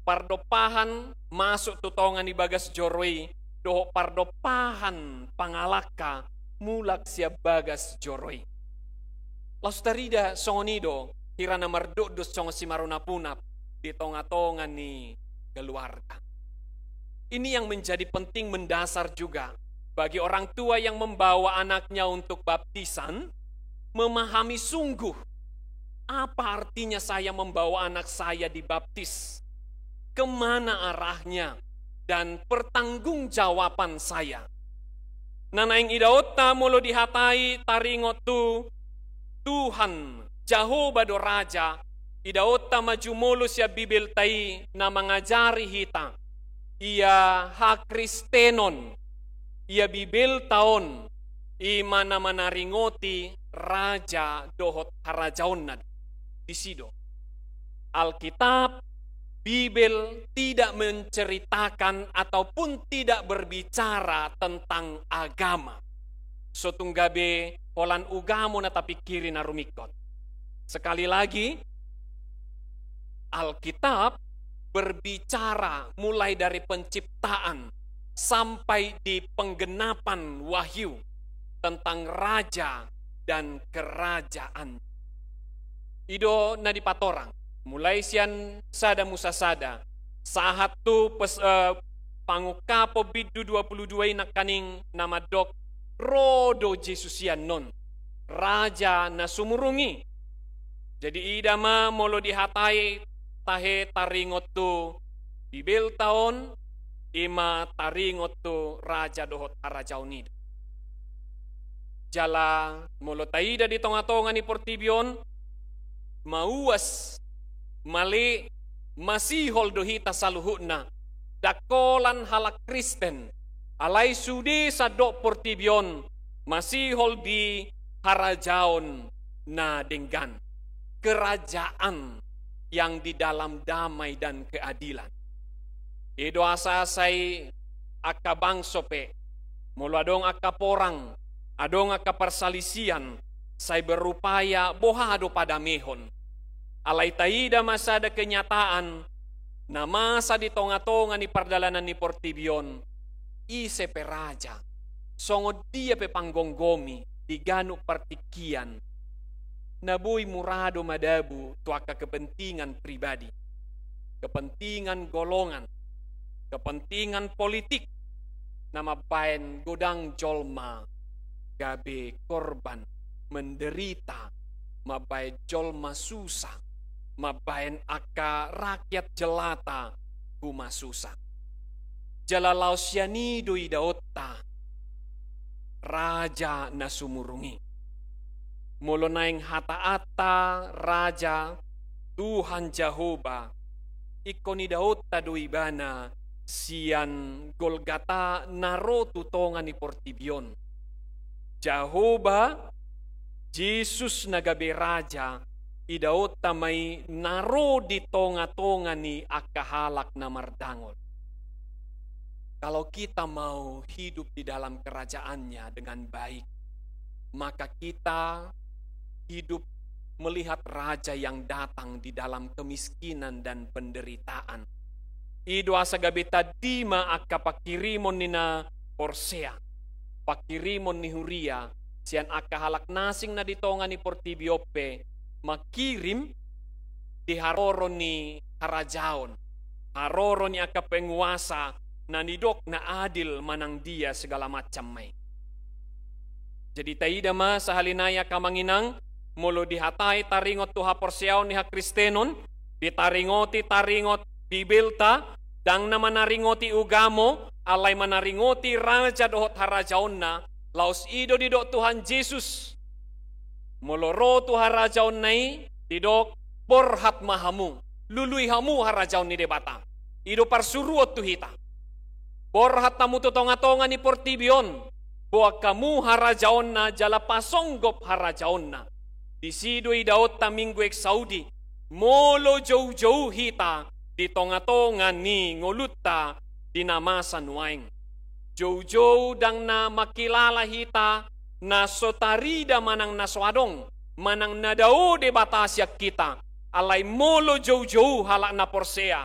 pardompahan masuk tu tonga ni bagas joro i, dohot pardompahan pangalangka mulak sian bagas joro i. Laos tarida songon i do hira na mardokdok songon simarunapunap di tonga-tonga ni keluarga. Ini yang menjadi penting mendasar juga bagi orang tua yang membawa anaknya untuk baptisan, memahami sungguh apa artinya saya membawa anak saya dibaptis, kemana arahnya, dan pertanggungjawaban saya. Na naeng idaonta molo dihatai taringot tu Tuhan Jahowa do raja, idaonta ma jumolo sian Bibelta i na mangajari hita, ia hakristenon, ia Bibelta on, i ma na manaringoti raja dohot harajaonna. Disi do. Alkitab, Bibel tidak menceritakan ataupun tidak berbicara tentang agama. So tung gabe holan ugamo na tapingkiri na rumingkot. Sekali lagi, Alkitab berbicara mulai dari penciptaan sampai di penggenapan wahyu tentang raja dan kerajaan. I do na dipatorang, mulai sian Sada Musa sada, sahat tu pes-, eh, Pangungkapon bindu dua pulu dua i nangkaning na mandok ro do Jesus i annon, raja na sumurung i. Jadi ida ma molo dihatai tahe taringot tu Bibelta on, i ma taringot tu raja dohot harajaon i do. Jala molo taida di tonga-tonga ni portibi on, mauas, male, masihol do hita saluhutna, ndang holan halak Kristen, alai sude sandok portibi on masihol di harajaon na denggan, kerajaan yang di dalam damai dan keadilan. I do asa sai angka bangso pe, molo adong angka porang, adong angka parsalisian, sai berupaya boha do padamehon. Alai taida ma sada kenyataan, na masa di tonga-tonga ni pardalanan ni portibi on, ise pe raja, songon dia pe panggomgomi di ganup partingkian, na boi mura do madabu tu angka kepentingan pribadi, kepentingan golongan, kepentingan politik, na mambaen godang jolma gabe korban, menderita, mambaen jolma susah, mambaen angka rakyat jelata humasusa. Jala laos sian i do idaonta raja na sumurung i. Molo naeng hataanta raja, Tuhan Jahowa, ingkon idaonta do ibana sian Golgata na ro tu tonga ni portibi on. Jahowa, Jesus na gabe raja, idaonta ma i na ro di tonga-tonga ni angka halak na mardangol. Kalau kita mau hidup di dalam kerajaannya dengan baik, maka kita hidup melihat raja yang datang di dalam kemiskinan dan penderitaan. I do asa gabe tadima angka pangkirimon ni na porsea, pangkirimon ni huria, sian angka halak na asing na di tonga ni portibi on pe, mangkirim di haroro ni harajaon, haroro ni angka penguasa na nidok na adil manang dia segala macam ma i. Jadi taida ma sahali nai angka amang inang, molo dihatai taringot tu haporseaon ni hakristenon, ditaringoti taringot Bibelta, ndang na manaringoti ugamo, alai manaringoti raja dohot harajaonna, laos i do didok Tuhan Jesus. Molo ro tu harajaonna i, didok, borhat ma hamu, lului hamu harajaon ni Debata. I do parsuruon tu hita. Borhat hamu tu tonga-tonga ni portibi on, boan hamu harajaonna jala pasonggop harajaonna. Disi do idaonta Minggu Exaudi, molo joujou hita di tonga-tonga ni ngolunta di na masa nuaeng. Joujou ndang na mangkilala hita na so tarida manang na so adong, manang na dao Debata sian hita, alai molo joujou halak na porsea.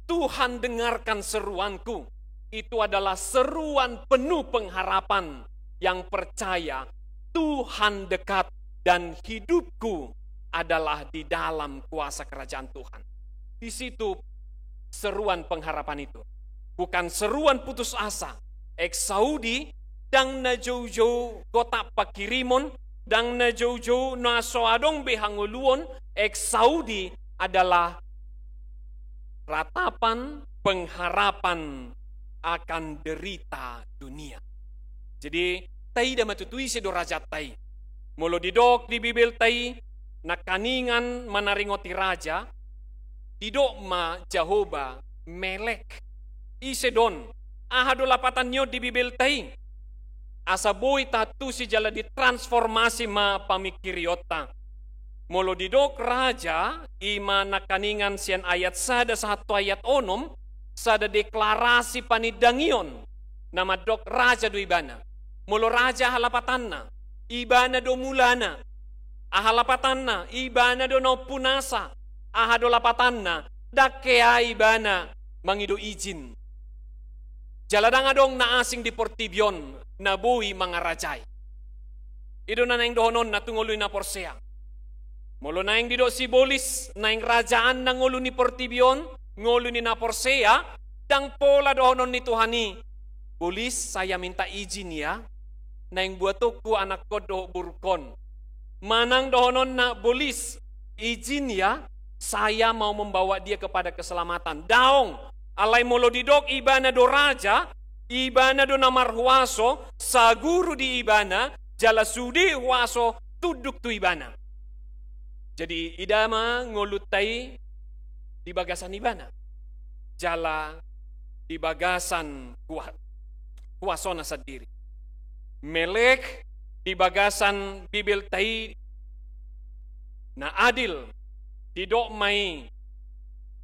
Tuhan, dengarkan seruanku. Itu adalah seruan penuh pengharapan yang percaya Tuhan dekat dan hidupku adalah di dalam kuasa kerajaan Tuhan. Di situ seruan pengharapan itu. Bukan seruan putus asa. Exaudi, ndang na joujou gotap pangkirimon, ndang na joujou na so adong be hangoluon, Exaudi adalah ratapan pengharapan akan derita dunia. Jadi, taida ma tutu ise do rajanta i. Molo didok di Bibelta i, nangkaningan manaringoti raja, didok ma Jahowa Melek. Ise do on? Aha do lapatan ni on di Bibelta i? Asa boi taantusi jala ditransformasi ma pamingkirionta. Molo didok raja, i ma nangkaningan sian ayat sada sahat tu ayat onom, sada deklarasi panindangion, na mandok raja do ibana. Molo raja, aha lapatanna? Ibana do mulana. Aha lapatanna? Ibana do na ompunasa. Aha do lapatanna? Ndang hea ibana mangido izin. Jala ndang adong na asing di portibi on na boi mangarajai. I do na naeng dohononna tu ngolu ni na porsea. Molo naeng didok sibolis, naeng rajaanna ngolu ni portibi on, ngolu ni na porsea, ndang pola dohonon ni Tuhan i, "Bolis, saya minta izin ya, naeng buatonku anakkon dohot borungkon." Manang dohononna, "Bolis, izin ya, saya mau membawa dia kepada keselamatan." Daong. Alai molo didok ibana do raja, ibana do na marhuaso, saguru di ibana, jala sude huaso tunduk tu ibana. Jadi, ida ma ngolunta i di bagasan ibana, jala di bagasan kua-, kuasona sandiri. Melek di bagasan Bibelta i na adil, didok ma i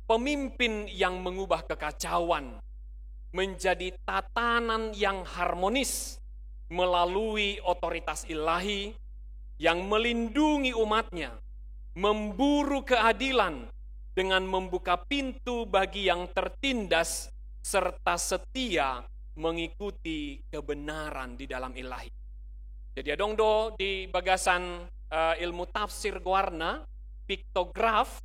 pemimpin yang mengubah kekacauan menjadi tatanan yang harmonis melalui otoritas ilahi yang melindungi umatnya, memburu keadilan dengan membuka pintu bagi yang tertindas, serta setia mengikuti kebenaran di dalam ilahi. Jadi adong do di bagasan, eh, ilmu tafsir goarna, piktograf,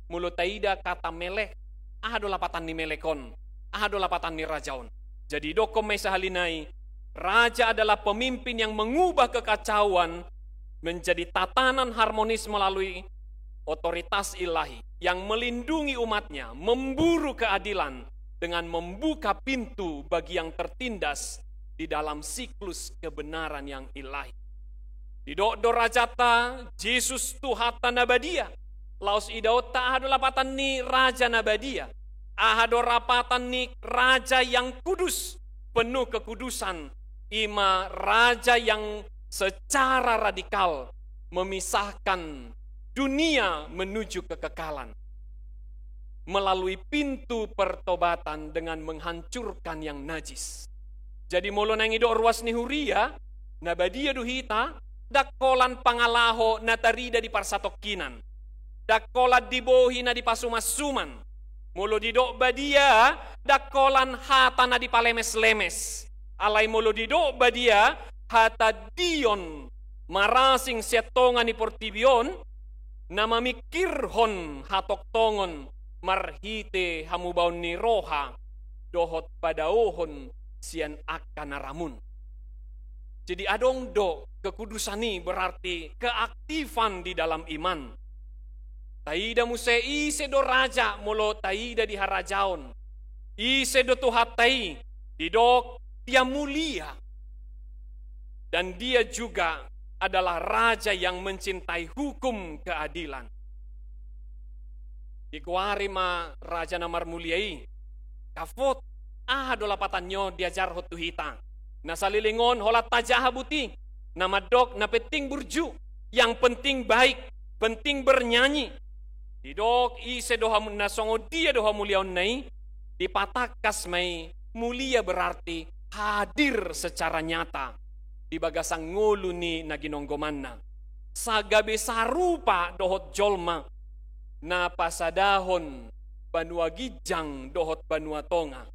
molo taida kata melek, aha do lapatan ni melek on, aha do lapatan ni raja on. Jadi didokkon ma i sahali nai, raja adalah pemimpin yang mengubah kekacauan menjadi tatanan harmonis melalui otoritas ilahi, yang melindungi umatnya, memburu keadilan dengan membuka pintu bagi yang tertindas di dalam siklus kebenaran yang ilahi. Didok do rajanta Jesus Tuhanta na badia, laos idaonta aha do lapatan ni raja na badia, aha do lapatan ni raja yang kudus, penuh kekudusan, i ma raja yang secara radikal memisahkan dunia menuju kekekalan. melalui pintu pertobatan dengan menghancurkan yang najis. Jadi molo naeng didok ruas ni huria, na badia do hita, ndang holan pangalaho na tarida di parsatongkinan, ndang holan di bohi na dipasumansuman. Molo didok badia, ndang holan hata na dipalemes-lemes. Alai molo didok badia, hatadion marasing sian tonga ni portibi on, na mamingkirhon hatongtongon marhite hamubaon ni roha dohot padaohon sian angka na ramun. Jadi adong do kekudusan i, berarti keaktifan di dalam iman. Taida muse ise do raja molo taida di harajaon. Ise do Tuhanta i? Didok, Dia mulia. Dan Dia juga adalah Raja yang mencintai hukum keadilan. Digoari ma Raja na marmulia i. Kavod, aha do lapatanna on diajarhon tu hita? Na saleleng on holan tajaha buti, na mandok na penting burju, yang penting baik, penting bernyanyi. Didok ise do hamu-, na songon dia do hamuliaonna i, dipatangkas ma i, mulia berarti hadir secara nyata di bagasan ngolu ni na ginonggomanna. Sai gabe sarupa dohot jolma na pasadahon banua ginjang dohot banua tonga.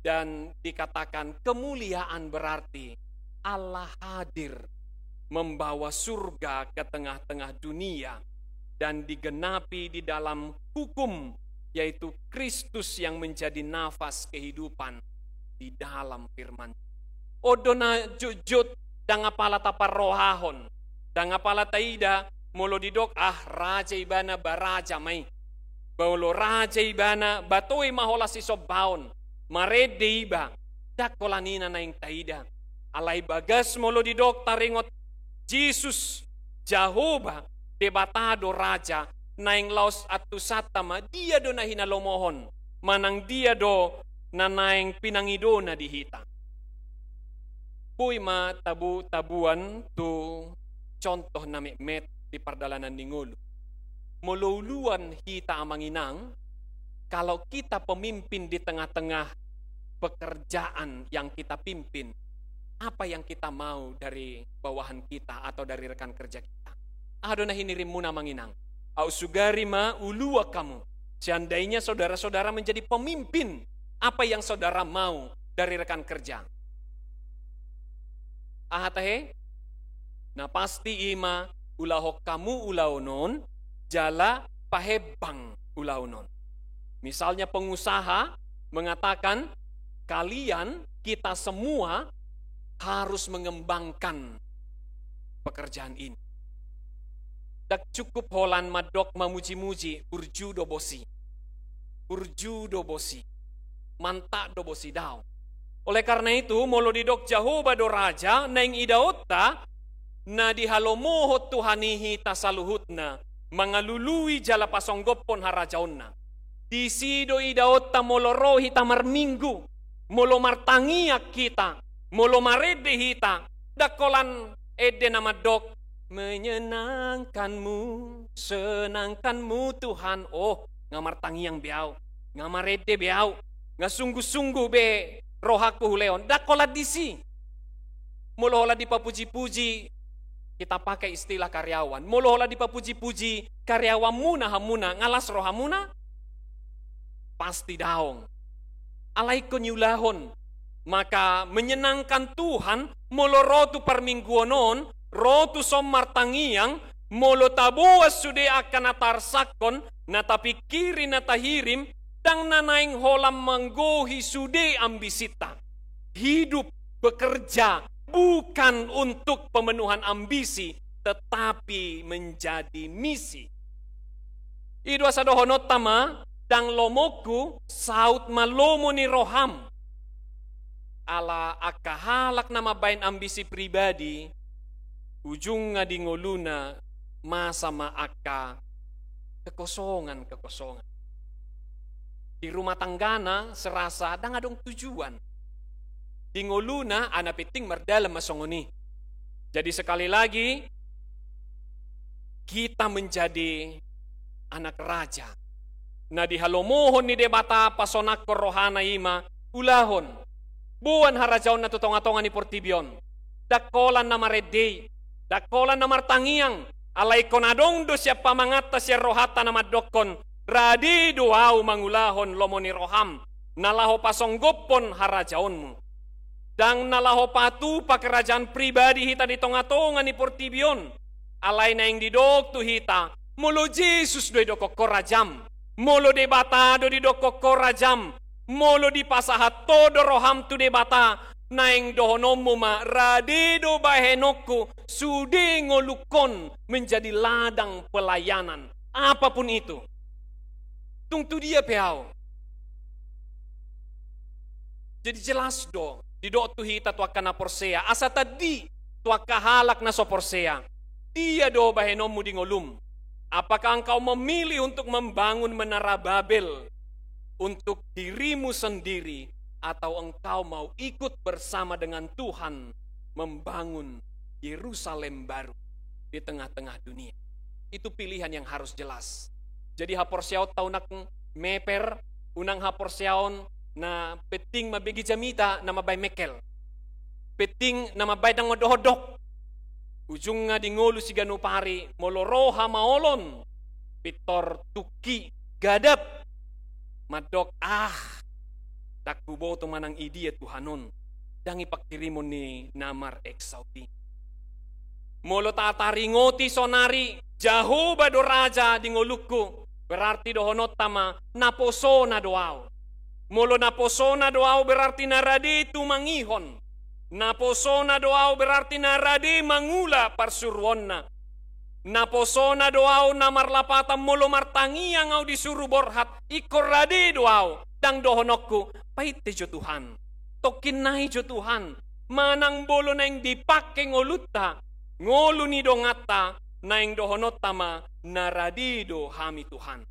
Dan dikatakan kemuliaan berarti Allah hadir membawa surga ke tengah-tengah dunia dan digenapi di dalam hukum, yaitu Kristus yang menjadi nafas kehidupan di dalam firman. On do na jotjot, ndang apala taparrohahon, ndang apala taida, molo didok, ah, raja ibana, ba raja ma i. Molo raja ibana, ba toe ma holan sisombaon, marende iba, ndang holan i na naeng taida. Alai bagas molo didok taringot Jesus, Jahowa, Debata do raja, naeng laos antusanta ma, dia do na hinalomohon, manang dia do na naeng pinangidona di hita. Boi ma tabu-tabuan tu contoh na metmet di pardalanan ni ngolu. Molo uluan hita, amang inang, kalau kita pemimpin di tengah-tengah pekerjaan yang kita pimpin, apa yang kita mau dari bawahan kita atau dari rekan kerja kita? Aha do na hinirimuna, amang inang? Au sugari ma uluan hamu. Seandainya saudara-saudara menjadi pemimpin, apa yang saudara mau dari rekan kerja? Aha tahe? Na pasti i ma ulahon hamu ulaon on, jala pahembang ulaon on. Misalnya pengusaha mengatakan, kalian, kita semua harus mengembangkan pekerjaan ini. Ndang cukup holan mandok mamuji-muji, burju do bosi. Burju do bosi. Mantap do bosi, daong. Oleh karena itu, molo didok Jahowa do raja, naeng idaonta, na dihalomohon Tuhan i hita saluhutna, mangalului jala pasonggophon harajaonna. Disi do idaonta molo ro hita marminggu, molo martangiang hita, molo marende hita, ndang holan ende na mandok, "Menyenangkan-Mu, senangkan-Mu, Tuhan." Oh, nga martangiang be au, nga marende be au, nga sungguh-sungguh be rohangku hulehon. Ndang holan disi. Molo holan dipapuji-puji, kita pakai istilah karyawan. Molo holan dipapuji-puji karyawanmuna hamuna, nga las rohamuna? Pasti daong. Alai ingkon iulahon. Maka menyenangkan Tuhan, molo ro tu parmingguon on, ro tu son martangiang, molo taboan sude angka na taarsakhon, na tapingkiri, na tahirim, ndang na naeng holan manggohi sude ambisinta. Hidup, bekerja, bukan untuk pemenuhan ambisi, tetapi menjadi misi. I do asa dohononta ma, ndang lomoku, saut ma lomo ni roham. Ala angka halak na mambaen ambisi pribadi, ujungna di ngoluna masa ma angka kekosongan-kekosongan. Di rumah tanggana serasa ndang adong tujuan. Di ngoluna, ah, na penting mardalan ma songon i. Jadi sekali lagi, kita menjadi anak raja, na dihalomohon ni Debata pasonangkon rohana i ma, ulahon, boan harajaonna tu tonga-tonga ni portibi on. Ndang holan na marende i, ndang holan na martangiang, alai ingkon adong do sian pamanganta, sian rohanta na mandokkon, rade do ahu mangulahon lomo ni roham, na laho pasonggophon harajaonmu. Ndang na laho patupa kerajaan pribadi hita di tonga-tonga ni portibi on. Alai naeng didok tu hita, molo Jesus do idokkon ho rajam, molo Debata do didokkon ho rajam, molo dipasahat ho do roham tu Debata, naeng dohononmu ma, rade do bahenonku, sude ngolungkon menjadi ladang pelayanan. Apapun itu. Tung tu dia pe ahu. Jadi jelas do, didok tu hita tu angka na porsea, asa tandi tu angka halak na so porsea. Dia do bahenonmu di ngolum? Apakah engkau memilih untuk membangun menara Babel untuk dirimu sendiri, atau engkau mau ikut bersama dengan Tuhan membangun Yerusalem baru di tengah-tengah dunia? Itu pilihan yang harus jelas. Jadi haporseaonta unang meper, unang haporseaon na penting mambege jamita na mambaen mengkel. Penting na mambaen ndang mandok-ondok. Ujungna di ngolu siganup ari, molo ro hamaolon, pintor tungki gadap. Mandok, ah, ndang huboto manang i dia Tuhan on, ndang i pangkirimon ni na mareksaut i. Molo tataringoti sonari, Jahowa do raja di ngolungku, berarti dohononta ma, naposona do ahu. Molo naposona do ahu, berarti na rade tumangihon. Naposona do ahu, berarti na rade mangula parsuruonna. Naposona do ahu, na marlapatan molo martangiang ahu disuru borhat, ingkon rade do ahu, ndang dohononku, painte jo Tuhan. Tongkin nai jo Tuhan, manang molo naeng dipangke ngolunta, ngolu ni donganta, naeng dohononta ma, na rade do hami Tuhan.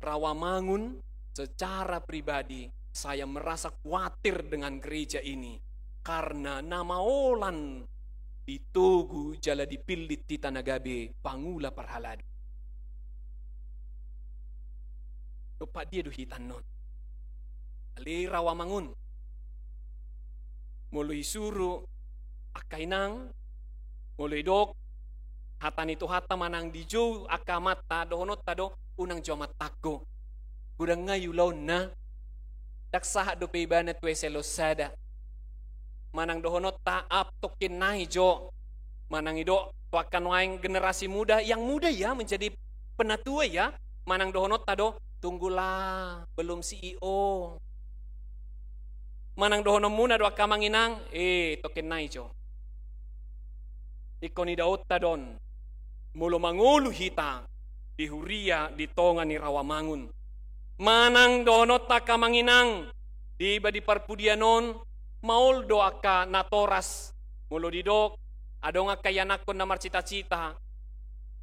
Rawamangun secara pribadi, saya merasa khawatir dengan gereja ini, karena na maolan ditogu jala dipillit hita na gabe pangula parhalado. Dompak dia do hita annon? Ale Rawamangun. Molo isuru angka inang, molo idok hata ni Tuhanta manang dijou angka amanta, dohononta do, unang jo amanta anggo. Godang nai ulaonna. Ndang sahat dope ibana tu S L O sada. Manang dohononta, ah, tongkin nai jo. Manang idok tu angka nuaeng generasi muda, yang muda ya menjadi penatua ya. Manang dohononta do, tunggulah, belum C E O. Manang dohononmuna do angka amang inang, eh, tongkin nai jo. Ingkon idaonta do on, molo mangolu hita di huria di tonga ni Rawamangun. Manang dohononta angka amang inang, di ba di parpudian on, maol do angka natoras, molo didok, adong angka ianakhon na marcita-cita,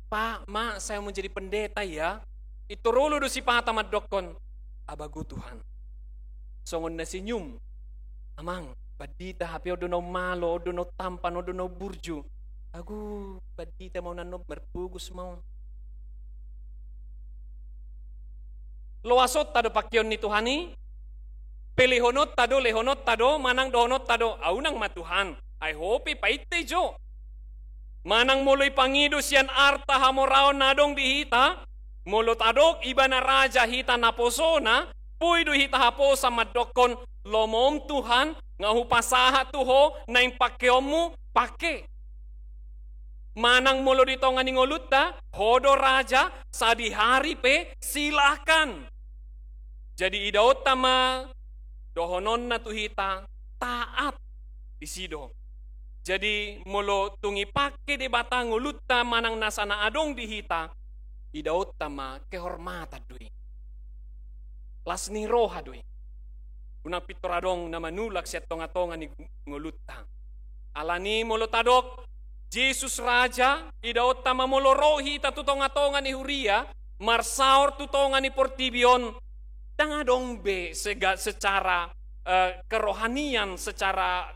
"Pak, Mak, saya mau jadi pendeta ya." Pintor olo do sipata mandokkon, "Abagu Tuhan." Songon na senyum, "Amang, pandita, hape on do na ummalo, on do na uttampan, on do na umburju." "Agu, pandita ma on annon, marpogos ma on." Loasonta do pangkeon ni Tuhan i, pelehononta do, lehononta do, manang dohononta do, "Ah, unang ma Tuhan, ai ho pe painte jo." Manang molo ipangido sian arta hamoraon na adong di hita, molo tadok ibana raja hita naposona, boi do hita haposan mandokkon, "LomoM Tuhan, nga hupasahat tu Ho naeng pangkeonMu, pangke." Manang molo di tonga ni ngolunta, "Ho do raja, sadihari pe, silakan." Jadi idaonta ma dohononna tu hita, taat, disi do. Jadi molo tung ipangke Debata ngolunta manang nasa na adong di hita, idaonta ma kehormatan do i. Las ni roha do i. Unang pintor adong na manulak sian tonga-tonga ni ngolunta. Alani molo tadok Jesus raja, idaonta ma molo ro hita tu tonga-tonga ni huria, marsaor tu tonga ni portibi on, ndang adong be sega-, secara, eh, kerohanian, secara,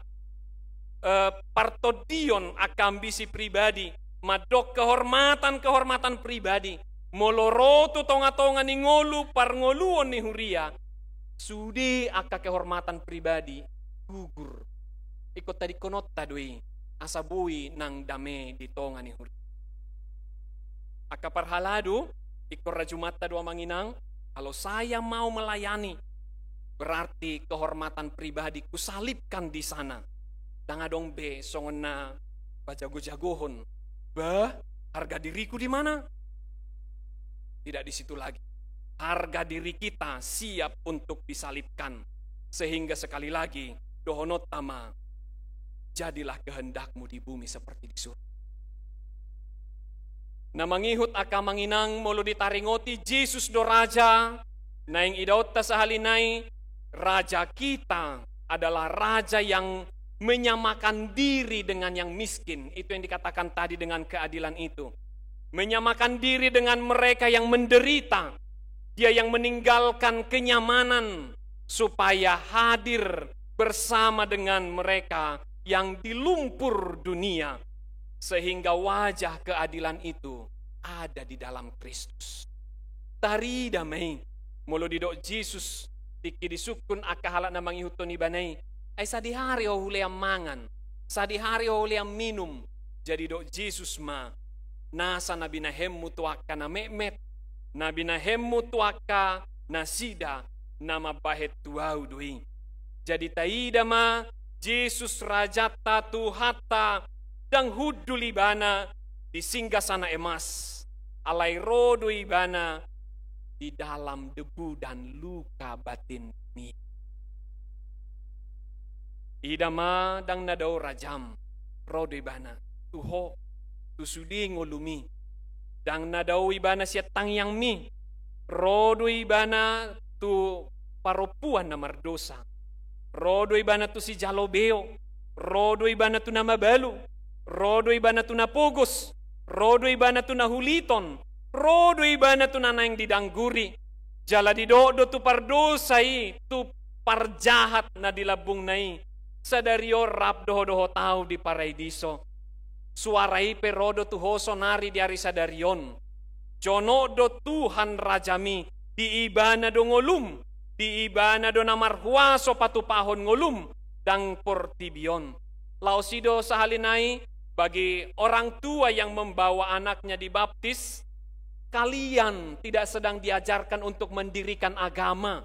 eh, partondion angka ambisi pribadi, mandok kehormatan-kehormatan pribadi, Molo ro tu tonga-tonga ni ngolu parngoluon ni huria, sude angka kehormatan pribadi gugur. Ingkon tadingkononta do i, asa boi nang dame di tonga ni huria. Angka parhalado, ingkon rajumanta do amang inang, kalau saya mau melayani, berarti kehormatan pribadi kusalibkan di sana. Ndang adong be songon na pajago-jagohon. Bah, harga diriku di mana? Tidak di situ lagi. Harga diri kita siap untuk disalibkan. Sehingga sekali lagi, dohononta ma, jadilah kehendak-Mu di bumi seperti di surga. Na mangihut angka amang inang, molo ditaringoti Jesus do raja, naeng idaonta sahali nai, raja kita adalah raja yang menyamakan diri dengan yang miskin. Itu yang dikatakan tadi dengan keadilan itu. Menyamakan diri dengan mereka yang menderita. Dia yang meninggalkan kenyamanan supaya hadir bersama dengan mereka yang di lumpur dunia, sehingga wajah keadilan itu ada di dalam Kristus. Tarida ma i, molo didok Jesus, tingki disungkun angka halak na mangihuthon Ibana i, ai sadihari ho hulean mangan, sadihari ho hulean minum. Jadi didok Jesus ma, nasa na binahenmu tu angka na metmet, na binahenmu tu angka nasida, na mambahen tu Ahu do i. Jadi taida ma, Jesus rajanta, Tuhanta, ndang hundul Ibana di singgasana emas, alai ro do Ibana di dalam debu dan luka batin ni. Ida ma, ndang na dao rajam, ro do Ibana tu ho, tu sude ngolumi. Ndang na dao Ibana sian tangiangmi, ro do Ibana tu parompuan na mardosa, ro do Ibana tu sijalo beo, ro do Ibana tu na mabalu, ro do Ibana tu na pogos, ro do Ibana tu na huliton, ro do Ibana tu na naeng didangguri. Jala didok do tu pardosa i, tu parjahat na di lambungna i, sadari on rap do ho dohot Ahu di paradiso. Suara i pe ro do tu ho sonari di ari sadari on. Jonok do Tuhan Rajami, di Ibana do ngolum, di Ibana do na marhuaso patupahon ngolum, ndang portibi on. Laos i do sahali nai, bagi orang tua yang membawa anaknya dibaptis, kalian tidak sedang diajarkan untuk mendirikan agama,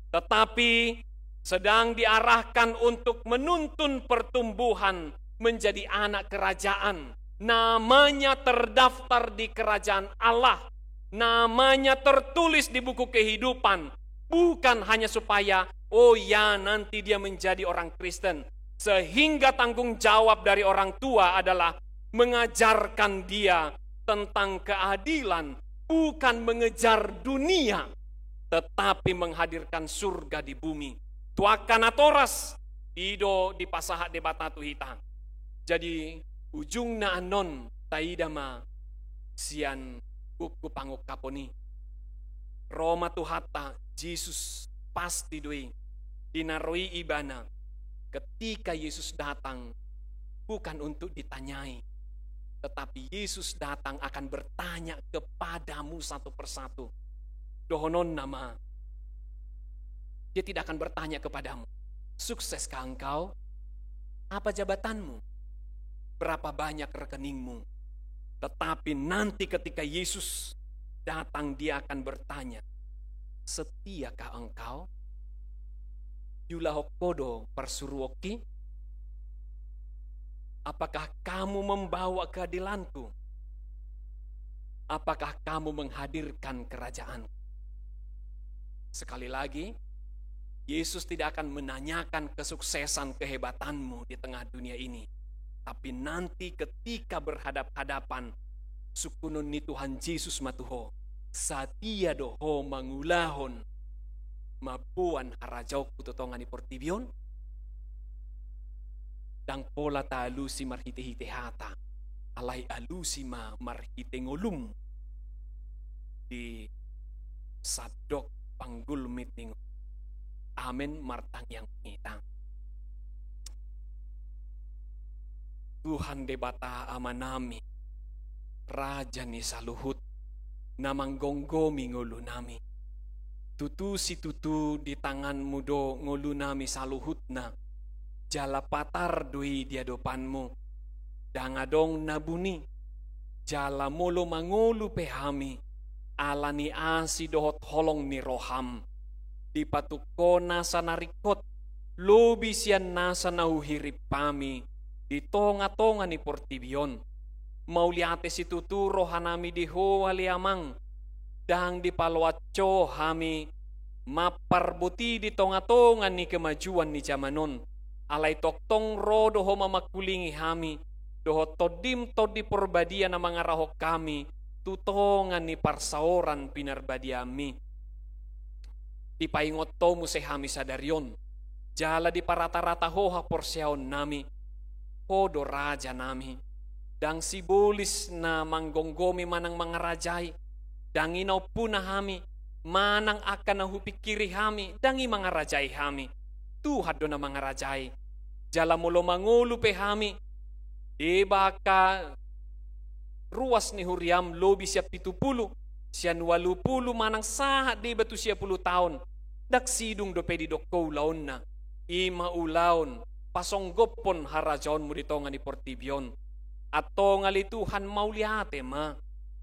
tetapi sedang diarahkan untuk menuntun pertumbuhan menjadi anak kerajaan. Namanya terdaftar di kerajaan Allah, namanya tertulis di buku kehidupan, bukan hanya supaya, oh ya, nanti dia menjadi orang Kristen. Sehingga tanggung jawab dari orang tua adalah mengajarkan dia tentang keadilan, bukan mengejar dunia, tetapi menghadirkan surga di bumi. Tu angka natoras, i do dipasahat Debata tu hita. Jadi, ujungna annon taida ma sian buku Pangungkapon i. Ro ma Tuhanta, Jesus, pasti do i, di na ro i Ibana. Ketika Yesus datang, bukan untuk ditanyai, tetapi Yesus datang akan bertanya kepadamu satu persatu. Dohononna ma, Dia tidak akan bertanya kepadamu, "Sukseskah engkau? Apa jabatanmu? Berapa banyak rekeningmu?" Tetapi nanti ketika Yesus datang, Dia akan bertanya, "Setiakah engkau? Diulahon ho do parsuruonki? Apakah kamu membawa keadilanku? Apakah kamu menghadirkan kerajaanku?" Sekali lagi, Yesus tidak akan menanyakan kesuksesan, kehebatanmu di tengah dunia ini. Tapi nanti ketika berhadap-hadapan, sungkunon ni Tuhan Jesus ma tu ho, "Satia do ho mangulahon mamboan harajaonku tu tonga ni portibi on?" Ndang pola taalusi marhite-hite hata, alai alusi ma marhite ngolum di sandok panggulmit ni ngolu. Amen. Martangiang hita. Tuhan Debata Amanami, Raja ni saluhut, na manggomgomi ngolunami. Tutu situtu di tanganmu do ngolunami saluhutna, jala patar do i di adopanmu. Ndang adong na buni, jala molo mangolu pe hami, ala ni asi dohot holong ni roham, dipatuk ho nasa na ringkot, lobi sian nasa na huhirim hami di tongatonga ni portibi on. Mauliate situtu rohanami di Ho ale Amang, ndang dipaloas Ho hami mamparboti di tongatonga ni kemajuan ni jaman on. Alai tongtong ro do Ho mamangkulingi hami, dohot Tondim Tondi Porbadia na mangarahon hami tu tonga ni parsaoran pinarbadiaanmi. Dipaingot Ho muse hami sadari on, jala diparatarata Ho haporseaonnami. Ho do rajanami, ndang sibolis na manggomgomi manang mangarajai, ndang i na ompuna hami, manang angka na hupingkiri hami, ndang i mangarajai hami. Tuhan do na mangarajai. Jala molo mangolu pe hami, deba angka ruas ni huriam lobi sian pitu pulu, sian ualu pulu manang sahat deba tu sia pulu taon, ndang sidung dope didok Ho ulaonna. I ma ulaon pasonggophon harajaonmu di tonga ni portibi on. Antong ale Tuhan, mauliate ma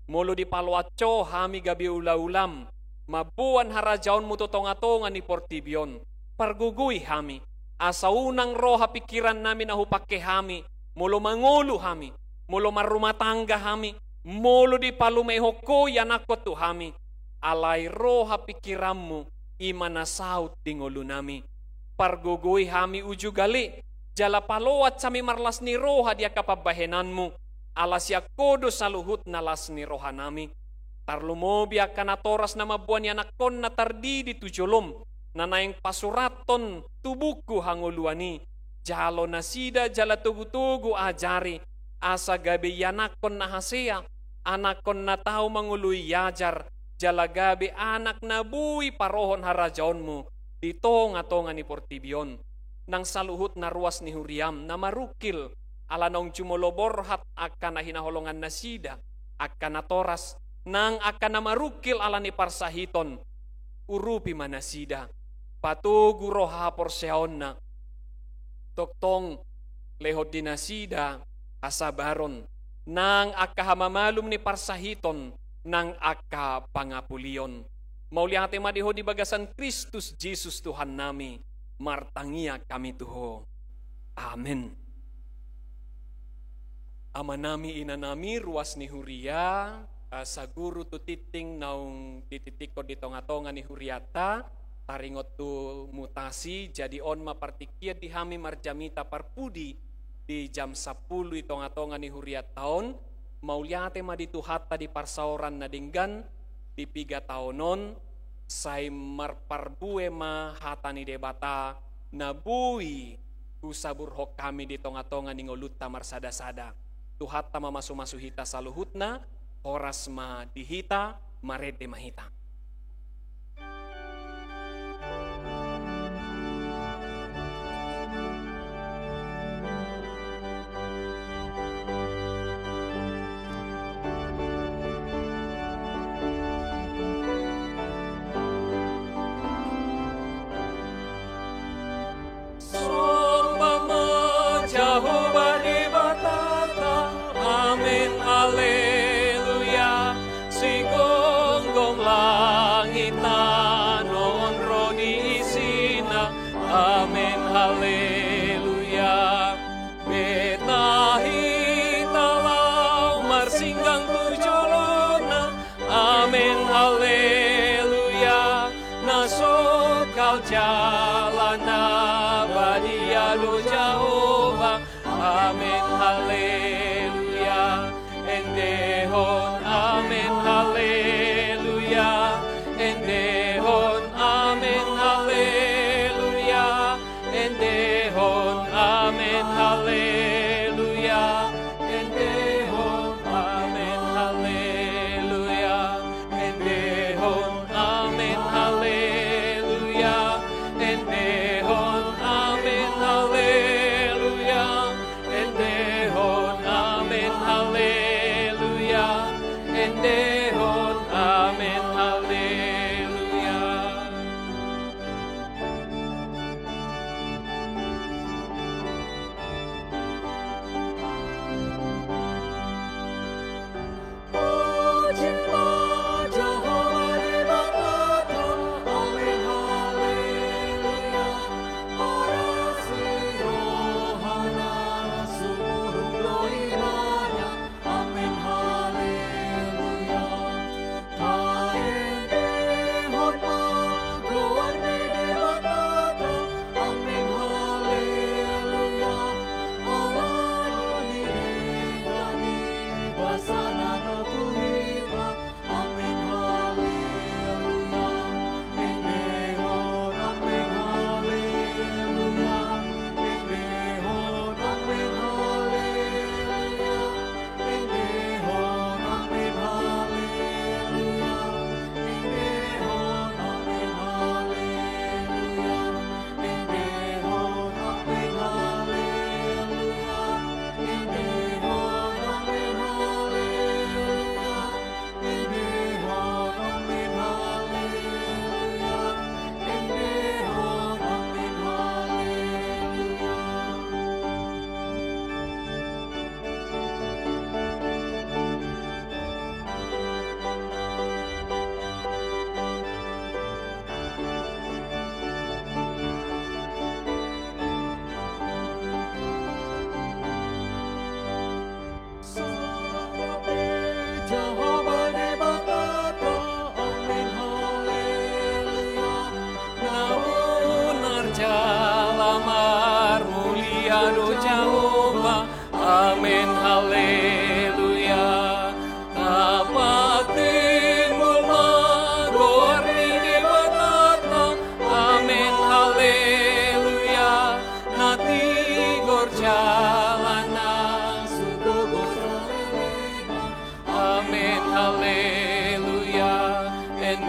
molo dipaloas Ho hami gabe ulaulaM mamboan harajaonmu tu tongatonga ni portibi on. Pargogoi hami, asa unang ro hapingkirannami na hupangke hami molo mangolu hami, molo marrumah tangga hami, molo dipalumehon Ho ianakhon tu hami. Alai ro hapingkiranmu, i ma na saut di ngolunami. Pargogoi hami uju gale, jala paloas hami marlas ni roha di angka pambahenanmu, ala sian Ho do saluhutna las ni rohanami. Tarlumobi angka natoras na mamboan ianakhonna tardidi tu jolom, na naeng pasurathon tu buku hangoluan i. Jalo nasida jala togutogu ajari, asa gabe ianakhon na hasea, anakhon na tau mangoloi ajar, jala gabe anak na boi parohon harajaonmu di tongatonga ni portibi on. Nang saluhutna ruas ni huriam na marungkil ala naung jumolo borhat angka na hinaholongan nasida, angka natoras, nang angka na marungkil ala ni parsahiton, urupi ma nasida, patogu roha haporseaonna, tongtong lehon di nasida hasabaron, nang angka hamamalum ni parsahiton, nang angka pangapulion. Mauliate ma di Ho di bagasan Kristus Jesus Tuhannami, martangiang hami tu Ho. Amen. Amanami, inanami, ruas ni huria, eh, saguru tu tingting naung dititikkon di tongatonga ni hurianta, taringot tu mutasi, jadi on ma partingkian di hami marjamita parpudi di jam sampulu di tongatonga ni hurianta on. Mauliate ma di Tuhanta di parsaoran na denggan, di piga taon on, sai marparbue ma hata ni Debata na boi husaburhon hami di tongatonga ni ngolunta marsadasada. Tuhanta mamasumasu hita saluhutna, horas ma di hita, marende ma hita. Somba ma Jahowa Debatanta. Amen, haleluya. Sigomgom langit tano on ro di isina. Amen, haleluya. Beta hita laho marsinggang tu jolona. Amen, haleluya. Na songkal jala na badia do Jahowa. Amen, haleluya. Endehon, amen, haleluya. Endehon, amen, haleluya. Endehon, amen, haleluya. Endehon, amen, haleluya. Endehon, amen, haleluya. Ende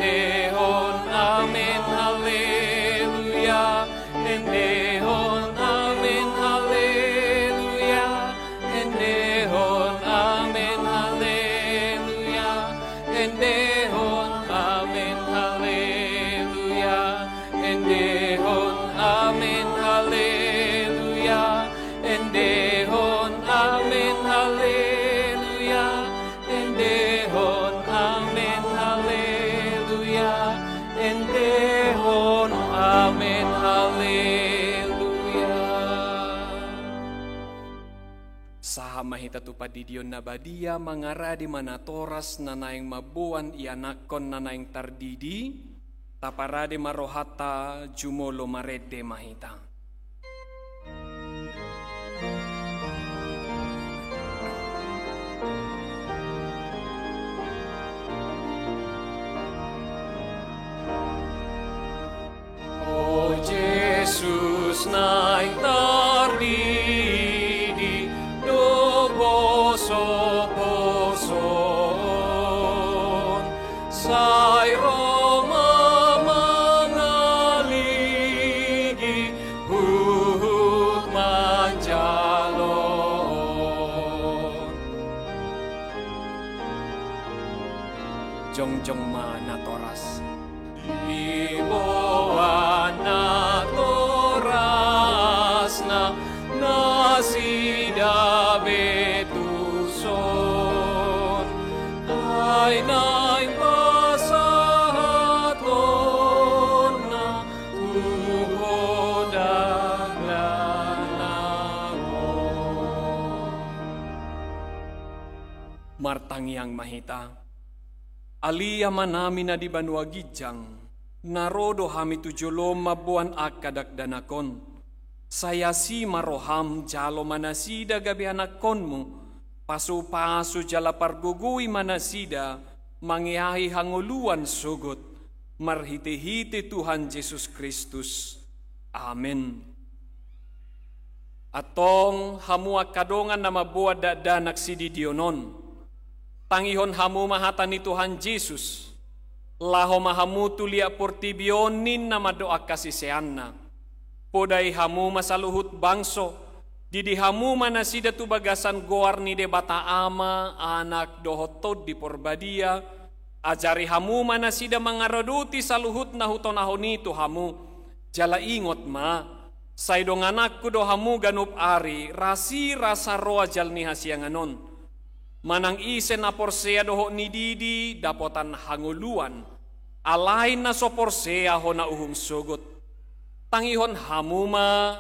Endehon amen, haleluya. Endehon amen, haleluya. Endehon amen, haleluya. Endehon amen, haleluya. Endehon amen, haleluya. Endehon amen, haleluya. Endehon amen, haleluya. Endehon amen, haleluya. Sahat ma hita tu pandidion na badia, mangarade ma natoras na naeng mamboan ianakhon na naeng tardidi. Taparade ma rohanta, jumolo marende ma hita. O Jesus naeng tardidi dohot posoposon, sai ro ma mangaligi huhut manjalo. Jongjong ma natoras. Diboan natorasna nasida be tuson, ai naeng pasahatonna tu Ho dakdanak on. Martangiang ma hita. Ale Amanami na di banua ginjang, na ro do hami tu jolom mamboan angka dakdanak on. Sai asi ma roham, jalo ma nasida gabe anakkonmu, pasupasu jala pargogoi ma nasida mangeahi hangoluan sogot, marhitehite Tuhan Jesus Kristus. Amen. Antong hamu angka dongan na mamboan dakdanak sididion on, tangihon hamu ma hata ni Tuhan Jesus, laho ma hamu tu liat portibi on ninna mandok angka siseanna. Podai hamu ma saluhut bangso, didi hamu ma nasida tu bagasan goar ni Debata Ama, Anak dohot Tondi Porbadia, ajari hamu ma nasida mangaradoti saluhut na hutonahon i tu hamu, jala ingot ma, sai dongananku do hamu ganup ari, rasirasa ro ajal ni hasiangan on. Manang ise na porsea dohot nididi dapotan hangoluan, alai na so porsea hona uhum sogot. Tangihon hamu ma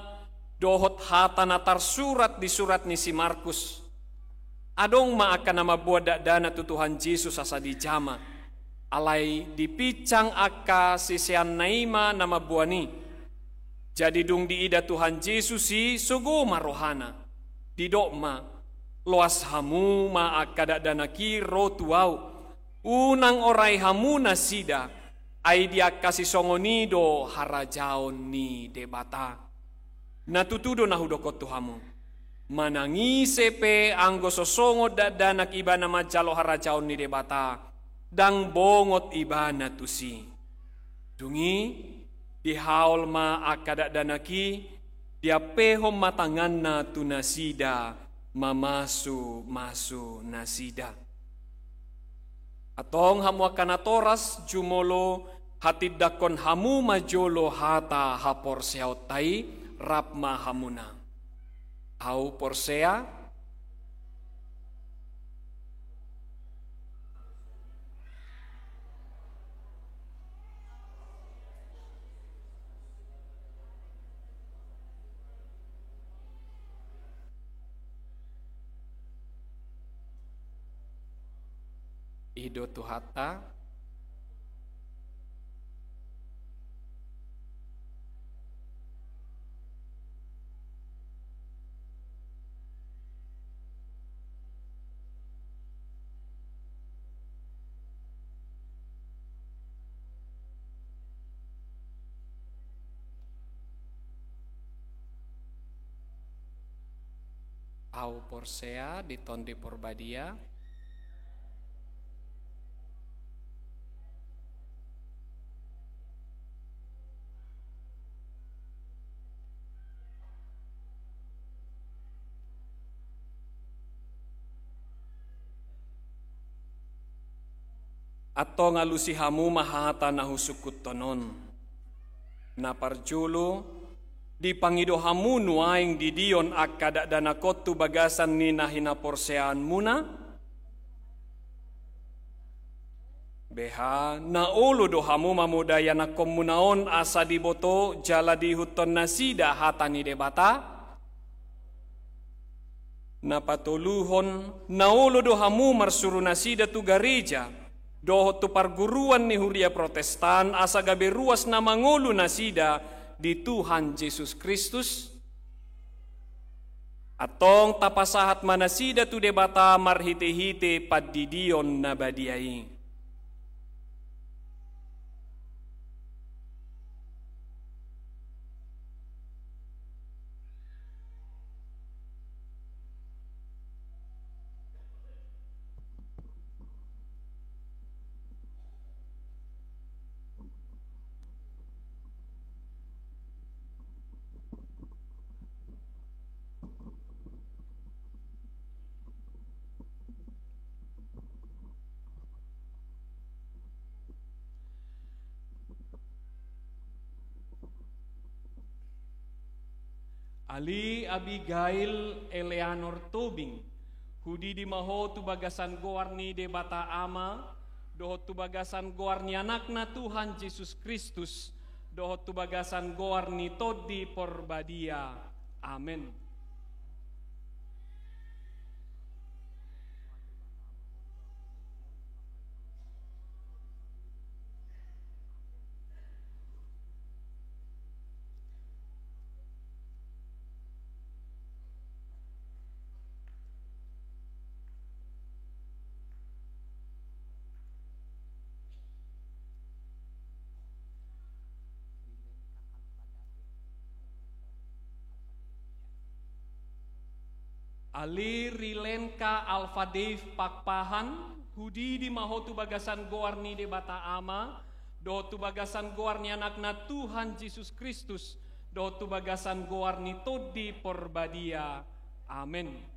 dohot hata na tarsurat di surat ni si Markus. Adong ma angka na mamboan dakdanak tu Tuhan Jesus asa dijama, alai dipinsang angka siseanna i ma na mamboan i. Jadi dung diida Tuhan Jesus i, sogo ma rohana. Didok ma, loas hamu ma angka dakdanak i ro tu Ahu. Unang orai hamu nasida, ai di angka sisongon i do harajaon ni Debata. Na tutu do na hudok on tu hamu. Manang ise pe anggo so songon dakdanak ibana manjalo harajaon ni Debata, ndang bongot ibana tusi. Dung i, dihaol ma angka dakdanak i, diampehon ma tanganna tu nasida, mamasumasu nasida. Antong hamu angka natoras, jumolo hatindangkon hamu ma jolo hata haporseaonta i, rap ma hamuna. Ahu porsea. I do Tuhanta. Ahu porsea di Tondi Porbadia. Antong alusi hamu ma hata na husungkunhon on. Na parjolo, dipangido hamu nuaeng didion angka dakdanak on tu bagasan ni na hinaporseaonmuna? Beha, na olo do hamu mamodai anakkonmuna on asa diboto jala diihuthon nasida hata ni Debata? Na patoluhon, na olo do hamu marsuru nasida tu gareja dohot tu parguruan ni huria Protestan asa gabe ruas na mangolu nasida di Tuhan Jesus Kristus? Antong tapasahat ma nasida tu Debata marhitehite pandidion na badia i. Ale Abigail Eleanor Tobing, hudidi ma ho tu bagasan goar ni Debata Ama, dohot tu bagasan goar ni Anakna Tuhan Jesus Kristus, dohot tu bagasan goar ni Tondi Porbadia. Amen. Ale Rilenka Alfa Dave Pakpahan, hudidi ma ho tu bagasan goar ni Debata Ama, dohot tu bagasan goar ni Anakna Tuhan Jesus Kristus, dohot tu bagasan goar ni Tondi Porbadia. Amen.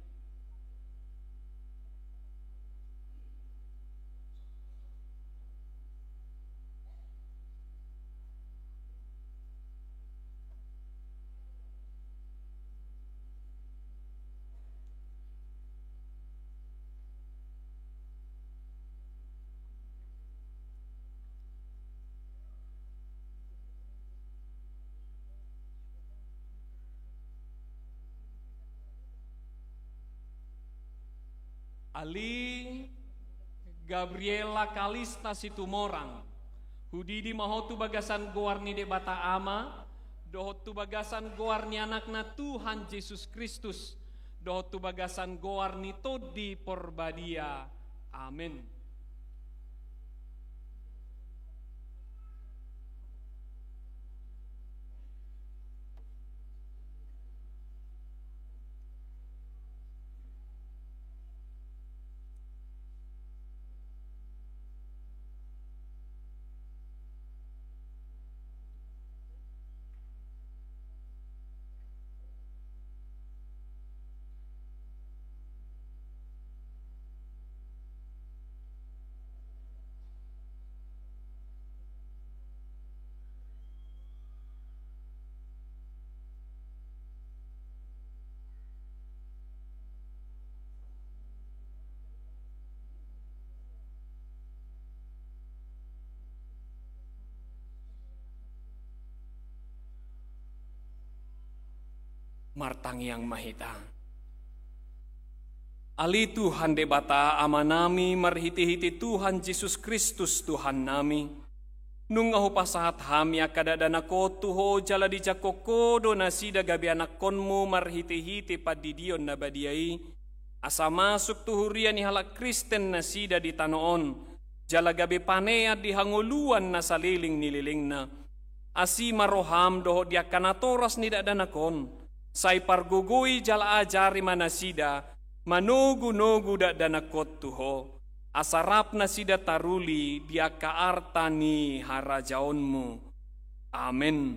Ale Gabriela Kalista Situmorang, hudidi ma ho tu bagasan goar ni Debata Ama, dohot tu bagasan goar ni Anakna Tuhan Jesus Kristus, dohot tu bagasan goar ni Tondi Porbadia. Amen. Martangiang ma hita. Ale Tuhan Debata Amanami, marhitehite Tuhan Jesus Kristus Tuhannami, nunga hupasahat hami angka dakdanak on tu Ho jala dijangkon Ho do nasida gabe anakkonmu marhitehite pandidion na badia i, asa masuk tu huria ni halak Kristen nasida di tano on, jala gabe panean di hangoluan na saleleng ni lelengna. Asi ma roham dohot di angka natoras ni dakdanak on, sai pargogoi jala ajari ma nasida manogunogu dakdanak on tu Ho, asa rap nasida taruli di angka arta ni harajaonmu. Amen.